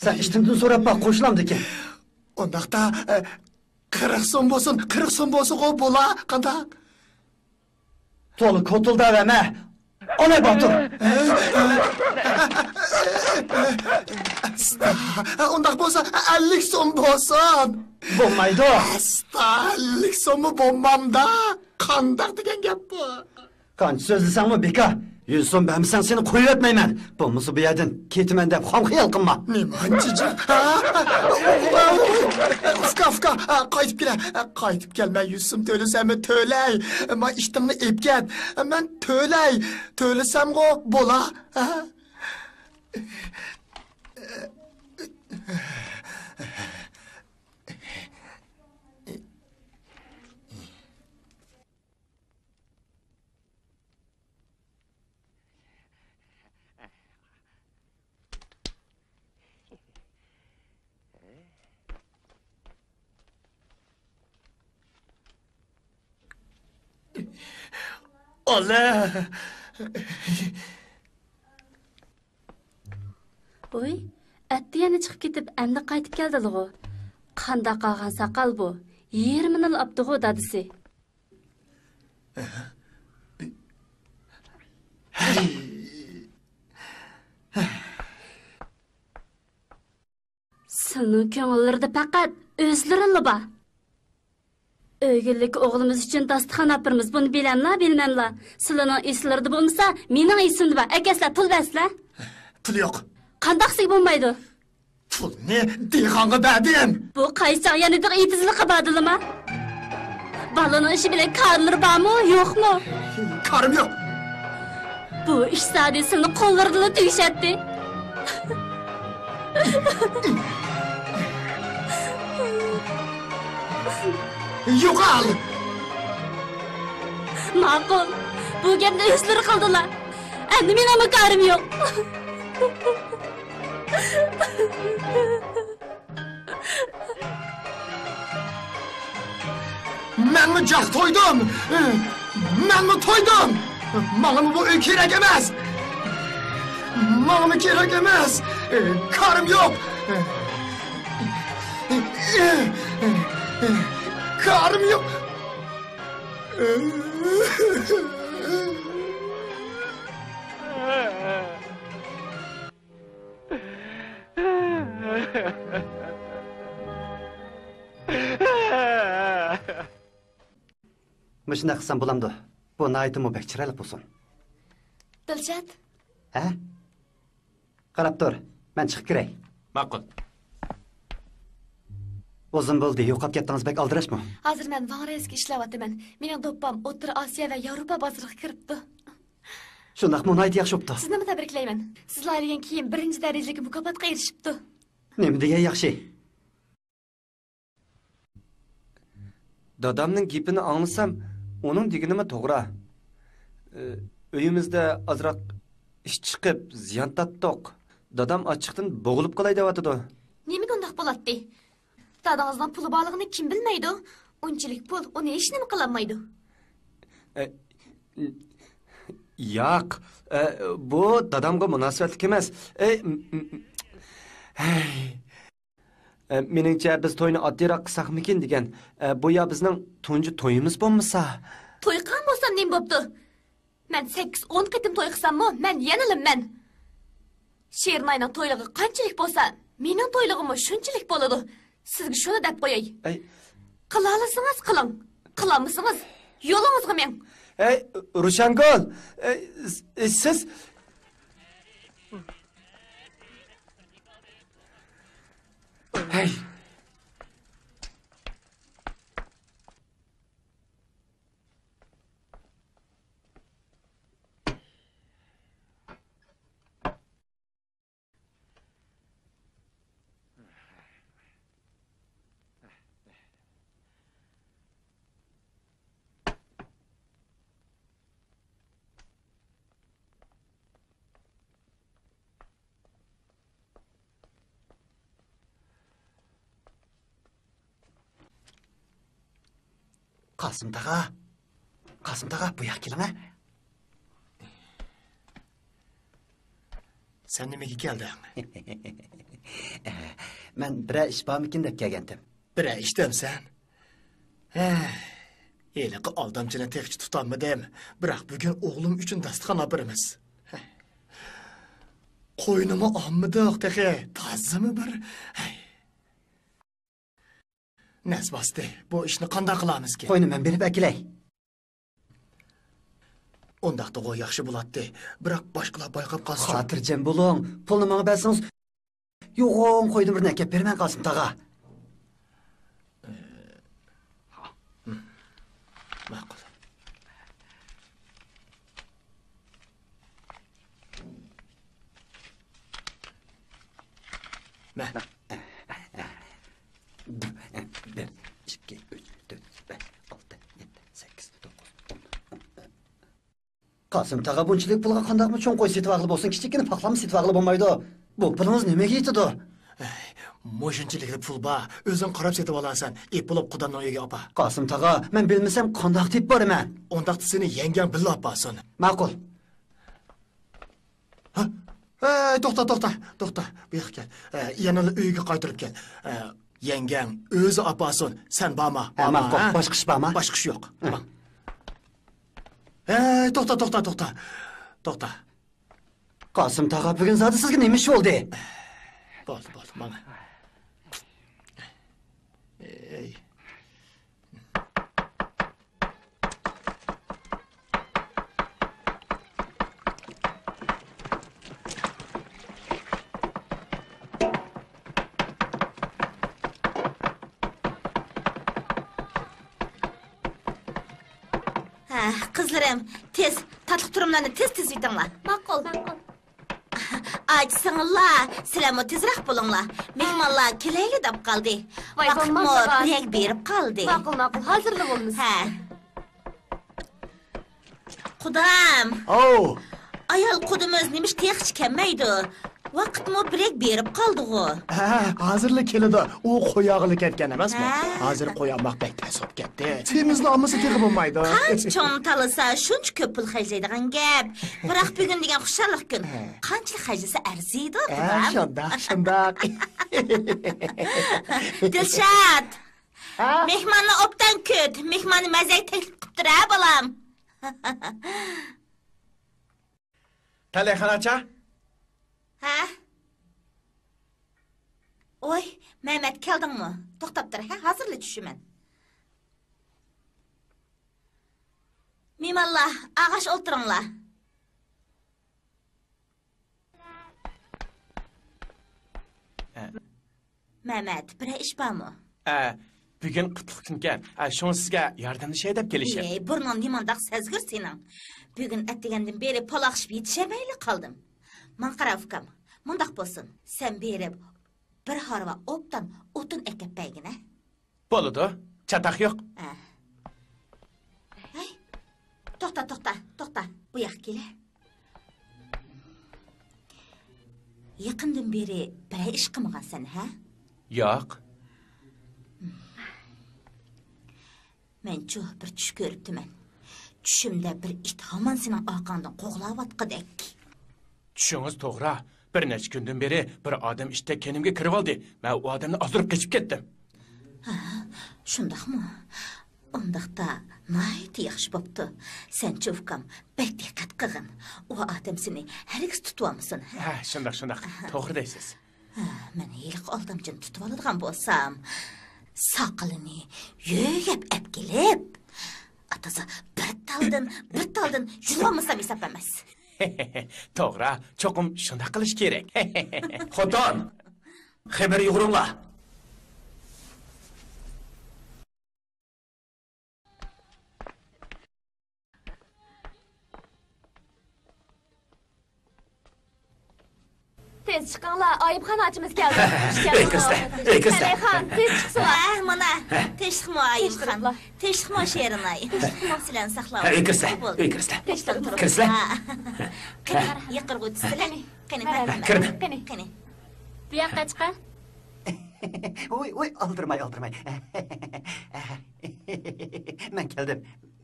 سەن ئىشتىندىن سوراپ باق، قوشۇلامدىكىن. ئۇنداقتا، ئە، قىرىق سوم بولسۇن، قىرىق سوم بولسىغۇ بولا، قانداق؟ تولا كوتۇلداۋەرمە، ئاناي باتۇر. ئاستا، ئۇنداق بولسا ئەللىك سوم بولسۇن. بولمايدۇ. ئاستا، ئەللىك سوممۇ بولمامدا، قانداق دېگەن گەپ بۇ؟ قانچە سۆزلىسەڭمۇ بىكار. يۈز سوم بەرمىسەڭ سېنى قويۇۋەتمەيمەن. بولمىسا بۇ يەردىن كېتىمەن دەپ خام خىيال قىلما. نېمانچە جىق؟ ھا؟ ئۇكا، ئۇكا، قايتىپ كېلە. قايتىپ كەل، مەن يۈز سوم تۆلىسەممۇ تۆلەي. ما ئىشتىڭنى ئېلىپ كەت. مەن تۆلەي. تۆلىسەمغۇ بولا. ھا؟ ئالە! ۋوي، ئەتتە يەنە چىقىپ كېتىپ، ئەمدى قايتىپ كەلدىلىغۇ. قانداق قالغان ساقال بۇ؟ يېرىمىنىلا ئاپتىغۇ دادىسى. سىلىنىڭ كۆڭۈللىرىدە پەقەت ئۆزلىرىلا بار. ئۆگۈنلۈك ئوغلىمىز ئۈچۈن داستىخان ئاپىرىمىز، بۇنى بىلەملا، بىلمەملا. سىلىنىڭ ئېسىلىرىدە بولمىسا، مېنىڭ ئېسىمدە بار. ئەكەلسىلە، پۇل بەرسىلە. پۇل يوق. قانداق دېسە بولمايدۇ؟ پۇلنى دېھقانغا بەردىم. بۇ قايسى چاغ يەنە دېغ ئېتىزلىققا باردىلىما؟ بالىنىڭ ئىشى بىلەن كارلىرى بارمۇ، يوقمۇ؟ كارىم يوق. بۇ ئىش زادى سىلىنىڭ قوللىرىدىلا تۈگىشەتتى. يوقال! ماقۇل، بۇ گەپنى ئۆزلىرى قىلدىلا. ئەمدى مېنىڭمۇ كارىم يوق. مەنمۇ جاق تويدۇم. مەنمۇ تويدۇم. ماڭىمۇ بۇ ئۆي كېرەك ئەمەس. ماڭىمۇ كېرەك ئەمەس. كارىم يوق. كارىم يوق. مۇشۇنداق قىلسام بولامدۇ؟ بۇ ناھايىتىمۇ بەك چىرايلىق بولسۇن. دىلشات. ھە؟ قاراپ تۇر، مەن چىقىپ كىرەي. ماقۇل. ئۇزۇن بولدى، يوقاپ كەتتىڭىز، بەك ئالدىراشمۇ؟ ھازىر مەن ۋاڭرېيسكا ئىشلەۋاتىمەن. مېنىڭ دوپپام ئوتتۇرا ئاسىيا ۋە ياۋروپا بازىرىغا كىرىپتۇ. شۇنداقمۇ؟ ناھايىتى ياخشى بوپتۇ. سىزنىمۇ تەبرىكلەيمەن. سىز لايىھەلىگەن كىيىم بىرىنچى دەرىجىلىك مۇكاپاتقا ئېرىشىپتۇ. نېمە دېگەن ياخشى؟ دادامنىڭ گېپىنى ئاڭلىسام، ئۇنىڭ دېگىنىمۇ توغرا. ئۆ-، ئۆيىمىزدە ئازراق ئىش چىقىپ، زىيان تارتتۇق. دادام ئاچچىقتىن بوغۇلۇپ قالاي دەۋاتىدۇ. نېمىگە ئۇنداق بولاتتى؟ دادىڭىزنىڭ پۇلى بارلىقىنى كىم بىلمەيدۇ؟ ئۇنچىلىك پۇل ئۇنى ھېچنېمە قىلالمايدۇ. ئە، ياق، ئە، بۇ دادامغا مۇناسىۋەتلىك ئەمەس. ئەي، م-، م-، م-، ھەي. ئە، مېنىڭچە، بىز توينى ئاددىيراق قىلساقمىكىن دېگەن. ئە، بۇ يا بىزنىڭ تۇنجى تويىمىز بولمىسا. توي قىلغان بولسام نېمە بوپتۇ؟ مەن سەككىز، ئون قېتىم توي قىلساممۇ، مەن يەنىلا مەن. شېرىنئاينىڭ تويلۇقى قانچىلىك بولسا، مېنىڭ تويلۇقىممۇ شۇنچىلىك بولىدۇ. سىزگە شۇنى دەپ قوياي. ئەي. قىلالىسىڭىز قىلىڭ، قىلالمىسىڭىز يولىڭىزغا مېڭىڭ. ئەي، روشەنگۈل، ئەي، س-، سىز. ھەي. قاسىم تاغا، قاسىم تاغا، بۇ ياققا كېلىڭە. سەن نېمىگە كەلدىڭ؟ مەن بىرەر ئىش بارمىكىن دەپ كەلگەنتىم. بىرەر ئىش دەمسەن؟ ھە، ھېلىقى ئالدامچىنى تېخىچە تۇتالمىدىم. بىراق بۈگۈن ئوغلۇم ئۈچۈن داستىخان ئاپىرىمىز. قوينىمۇ ئالمىدۇق تېخى. تازىمۇ بىر. ھەي. نەس باستى. بۇ ئىشنى قانداق قىلارمىزكىن؟ قوينى مەن بېرىپ ئەكېلەي. ئۇنداقتىغۇ ياخشى بولاتتى. بىراق باشقىلار بايقاپ قالسىچۇ؟ خاتىرجەم بولۇڭ. پۇلنى ماڭا بەرسىڭىز، يوغان قويدىن بىرنى ئەكەپ بېرىمەن، قاسىم تاغا. ماقۇل. مە. بىر، ئىككى، ئۈچ، تۆت، بەش، ئالتە، يەتتە، سەككىز، توققۇز، ئون. قاسىم تاغا، بۇنچىلىك پۇلغا قانداقمۇ چوڭ قوي سېتىۋالغىلى بولسۇن، كىچىككىنە پاقلاممۇ سېتىۋالغىلى بولمايدۇ. بۇ پۇلىڭىز نېمىگە يېتىدۇ؟ ئەي، مۇشۇنچىلىكلا پۇل بار، ئۆزۈڭ قاراپ سېتىۋالارسەن. ئېپ بولۇپ قۇدامنىڭ ئۆيىگە ئاپار. قاسىم تاغا، مەن بىلمىسەم قانداق تېپىپ بارىمەن؟ ئۇنداقتا سېنى يەڭگەڭ بىللە ئاپارسۇن. ماقۇل. ھە؟ ئەي، توختا، توختا، توختا. بۇ ياققا كەل. ئە، يەنىلا ئۆيگە قايتۇرۇپ كەل. ئە، يەڭگەڭ ئۆزى ئاپارسۇن. سەن بارما؟ ھە، بارما، ماقۇل. ھە؟ باشقا ئىش بارما؟ باشقا ئىش يوق. ھە. ماڭ. ئەي، توختا، توختا، توختا. توختا. قاسىم تاغا، بۈگۈن زادى سىزگە نېمە ئىش بولدى؟ بولدى، بولدى، ماڭا. ئەي. قىزلىرىم، تېز، تاتلىق تۇرۇملارنى تېز تىزىۋېتىڭلار. ماقۇل. ئاچسىڭلار، سىلەرمۇ تېزرەك بولۇڭلار. مېھمانلار كېلەيلى دەپ قالدى. ۋاي، ۋاقىتمۇ بولمامدىغان. بىرەك بېرىپ قالدى. ماقۇل، ماقۇل، ھازىرلا بولىمىز. ھە. قۇدام. ئاۋۇ. ئايال قۇدىمىز نېمىش تېخىچە كەلمەيدۇ؟ ۋاقىتمۇ بىرەك بېرىپ قالدىغۇ. ھە، ھازىرلا كېلىدۇ. ئۇ قوياغىلى كەتكەن ئەمەسمۇ؟ ھە. ھازىر قويالماق بەك تەس بولۇپ كەتتى. سېمىزلا ئالمىسا تېخى بولمايدۇ. قانچە چوڭ تالىسا، شۇنچە كۆپ پۇل خەجلەيدىغان گەپ. بىراق بۈگۈن دېگەن خۇشاللىق كۈن. ھە. قانچىلىك خەجلىسە ئەرزىيدۇ، ھە، قۇدام. شۇنداق، شۇنداق. دىلشات. ھە؟ مېھماننى ئوبدان كۈت. مېھماننى مەزەگە تەكلىپ قىپتۇر ھە، بالام. تەلەيخان ئاچا. ھە؟ ۋوي، مەمەت، كەلدىڭمۇ؟ توختاپ تۇر ھە، ھازىرلا چۈشىمەن. مېھمانلار، ئاغاش ئولتۇرۇڭلار. ھە. مەمەت، بىرەر ئىش بارمۇ؟ ئە، بۈگۈن قۇتلۇق كۈنكەن. ئە، شۇڭا سىزگە ياردەملىشەي دەپ كېلىشىم. ئەي، بۇرنۇڭ نېمانداق سەزگۈر سېنىڭ؟ بۈگۈن ئەتىگەندىن بېرى پالاقشىپ يېتىشەلمەيلا قالدىم. ماڭا قارا ئۇكام، مۇنداق بولسۇن، سەن بېرىپ بىر ھارۋا ئوبدان ئوتۇن ئەكەپ بەرگىنە. بولىدۇ، چاتاق يوق. ھە. ھەي، توختا، توختا، توختا. بۇ ياققا كېلە. يېقىندىن بېرى بىرەر ئىش قىلمىغانسەن، ھە؟ ياق. مەنچۇ بىر چۈش كۆرۈپتىمەن. چۈشۈمدە بىر ئىت ھامان سېنىڭ ئارقاڭدىن قوغلاۋاتقۇدەك. چۈشىڭىز توغرا. بىر نەچچە كۈندىن بېرى بىر ئادەم ئىتتەك كەينىمگە كىرىۋالدى. مەن ئۇ ئادەمنى ئازدۇرۇپ قېچىپ كەتتىم. ھە، شۇنداقمۇ؟ ئۇنداقتا ناھايىتى ياخشى بوپتۇ. سەنچۇ ئۇكام، بەك دىققەت قىلغىن. ئۇ ئادەم سېنى ھەرگىز تۇتۇۋالمىسۇن. ھە، شۇنداق، شۇنداق. توغرا دەيسىز. ھە، مەن ھېلىقى ئالدامچىنى تۇتۇۋالىدىغان بولسام، ساقىلىنى يۆگەپ ئەپ كېلىپ، ئاتىسى بىر تالدىن، بىر تالدىن يۇلۇۋالمىسام ھېساب ئەمەس. توغرا، چوقۇم شۇنداق قىلىش كېرەك. خوتۇن! خېمىر يۇغۇرۇڭلار. تېز چىقىڭلار، ئايۇبخان ئاچىمىز كەلدى. ئۆي كىرسىلە، ئۆي كىرسىلە. تەلەيخان، تېز چىقسىلا. ھە، مانا، تىنچلىقمۇ ئايۇبخان؟ تىنچلىقلا. تىنچلىقمۇ شېرىن ئاي؟ تىنچلىقمۇ. سىلەرنى ساقلاۋالدىم. ھە، ئۆي كىرسىلە، بولدى. ئۆي كىرسىلە. تىنچلىق تۇرۇڭ. كىرسىلە. ھە. قېنى، يېقىرغا ئۆتسىلە. قېنى، مەن، مەن، مەن. كىرىمەن. قېنى. قېنى. بۇ ياققا چىقە. ۋوي، ۋوي، ئالدىرىماي، ئالدىرىماي. مەن كەلدىم،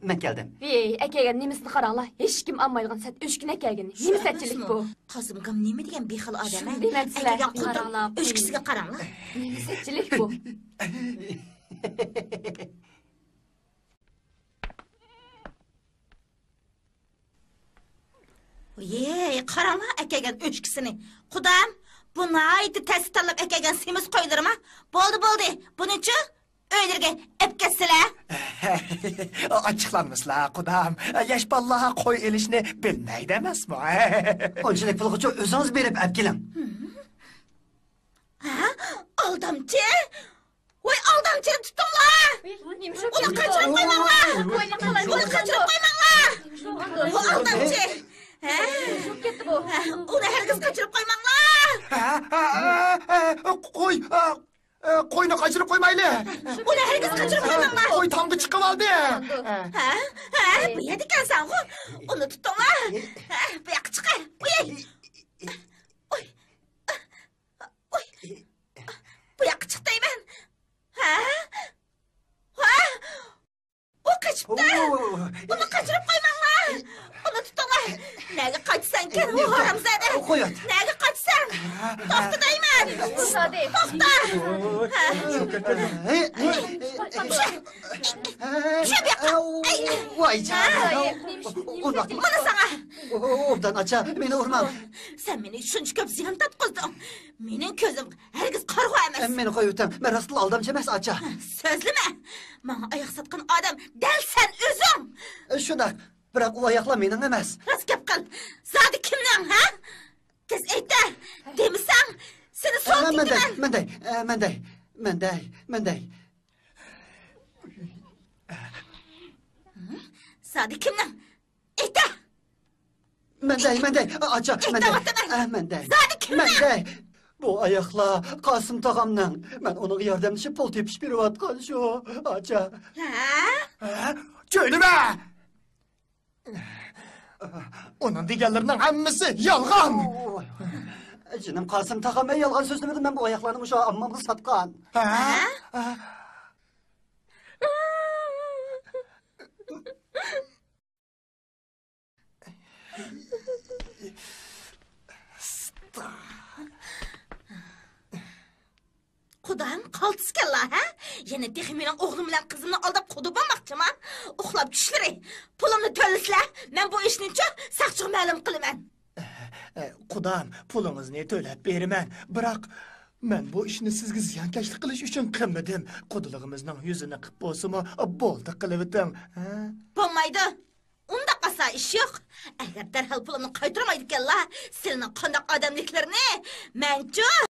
مەن كەلدىم. ۋىي، ئەكەلگەن نېمىسىنى قاراڭلار، ھېچكىم ئالمايدىغان سەت ئۆچكىنى ئەكەلگىن. نېمە سەتچىلىك بۇ؟ قاسىمكام نېمە دېگەن بىخەل ئادەم، ھە؟ شۇنى دەيمەن سىلەر. ئەكەلگەن قۇدۇق ئۆچكىسىگە قاراڭلار. نېمە سەتچىلىك بۇ؟ ۋىي، قاراڭلار ئەكەلگەن ئۆچكىسىنى. قۇدام، بۇ ناھايىتى تەستە تاللاپ ئەكەلگەن سېمىز قويلىرىما؟ بولدى، بولدى، بۇنىچۇ ئۆيلىرىگە ئەپ كەتسىلە. ئاچچىقلانمىسىلا، قۇدام. ياش بالىلار قوي ئېلىشنى بىلمەيدۇ ئەمەسمۇ؟ ئۇنچىلىك پۇلغىچۇ ئۆزىڭىز بېرىپ ئەپ كېلىڭ. ھە؟ ئالدامچى! ۋاي، ئالدامچىنى تۇتۇڭلار! ئۇنى قاچۇرۇپ قويماڭلار! ئۇنى قاچۇرۇپ قويماڭلار! بۇ ئالدامچى! ھە؟ ئۇنى ھەرگىز قاچۇرۇپ قويماڭلار! ھە، ھە، ھە، ھە، قوي، ھە، ھە، قوينى قاچۇرۇپ قويمايلى! ئۇنى ھەرگىز قاچۇرۇپ قويماڭلار! قوي تامغا چىقىۋالدى! ھە؟ ھە؟ بۇ يەردىكەنسەنغۇ! ئۇنى تۇتۇڭلار! ھە، بۇ ياققا چىقە! ئۇي! ئۇي! ئۇي! بۇ ياققا چىق دەيمەن! ھە؟ ھە؟ ئۇ قېچىپتۇ! ئۇنى قاچۇرۇپ قويماڭلار! ئۇنى تۇتۇڭلار! نەگە قاچىسەنكەن، ھۇ ھارامزادە! قويۇۋەت! نەگە قاچىسەن؟ توختا دەيمەن! توختا! ھە؟ چۈشە! چۈشە بۇ ياققا! ۋاي جان! ئۇنداق. مانا ساڭا! ئوبدان ئاچا، مېنى ئۇرماڭ! سەن مېنى شۇنچە كۆپ زىيان تارتقۇزدۇڭ! مېنىڭ كۆزۈم ھەرگىز قارىغۇ ئەمەس. مېنى قويۇۋېتىڭ، مەن راستلا ئالدامچى ئەمەس، ئاچا. سۆزلىمە! ماڭا ئاياق ساتقان ئادەم دەل سەن ئۆزۈڭ! شۇنداق، بىراق ئۇ ئاياقلار مېنىڭ ئەمەس. راست گەپ قىل! زادى كىمنىڭ، ھە؟ تېز ئېيتە! دېمىسەڭ، سېنى سوقۇپ كېتىمەن! مەندەي، مەندەي، مەندەي، مەندەي، مەندەي. زادى كىمنىڭ؟ ئېيتە! مەن دەي، مەن دەي، ئاچا، مەن دەي. ئېيتىۋاتىمەن. ئە، مەن دەي. زادى كىمنىڭ؟ مەن دەي. بۇ ئاياغلار قاسىم تاغامنىڭ. مەن ئۇنىڭغا ياردەملىشىپ پۇل تېپىشىپ بېرىۋاتقان شۇ، ئاچا. ھە؟ ھە؟ چۆلىمە! ئۇنىڭ دېگەنلىرىنىڭ ھەممىسى يالغان! جېنىم قاسىم تاغام، مەن يالغان سۆزلىمىدىم، مەن بۇ ئاياغلارنى مۇشۇ ئاممامغا ساتقان. ھە؟ ھە؟ قۇدام قالتىسكەنلا، ھە؟ يەنە تېخى مېنىڭ ئوغلۇم بىلەن قىزىمنى ئالداپ قۇدا بولماقچىما؟ ئۇخلاپ چۈشلىرى. پۇلۇمنى تۆلىسىلە، مەن بۇ ئىشنىچۇ ساقچىغا مەلۇم قىلىمەن. ئە، قۇدام، پۇلىڭىزنى تۆلەپ بېرىمەن. بىراق، مەن بۇ ئىشنى سىزگە زىيانكەشلىك قىلىش ئۈچۈن قىلمىدىم. قۇدىلىقىمىزنىڭ يۈزىنى قىپ بولسىمۇ، بولدى قىلىۋېتىڭ. ھە؟ بولمايدۇ. ئۇنداق ئاسان ئىش يوق. ئەگەر دەرھال پۇلۇمنى قايتۇرمايدىكەنلا، سىلىنىڭ قانداق ئادەملىكلىرىنى مەنچۇ.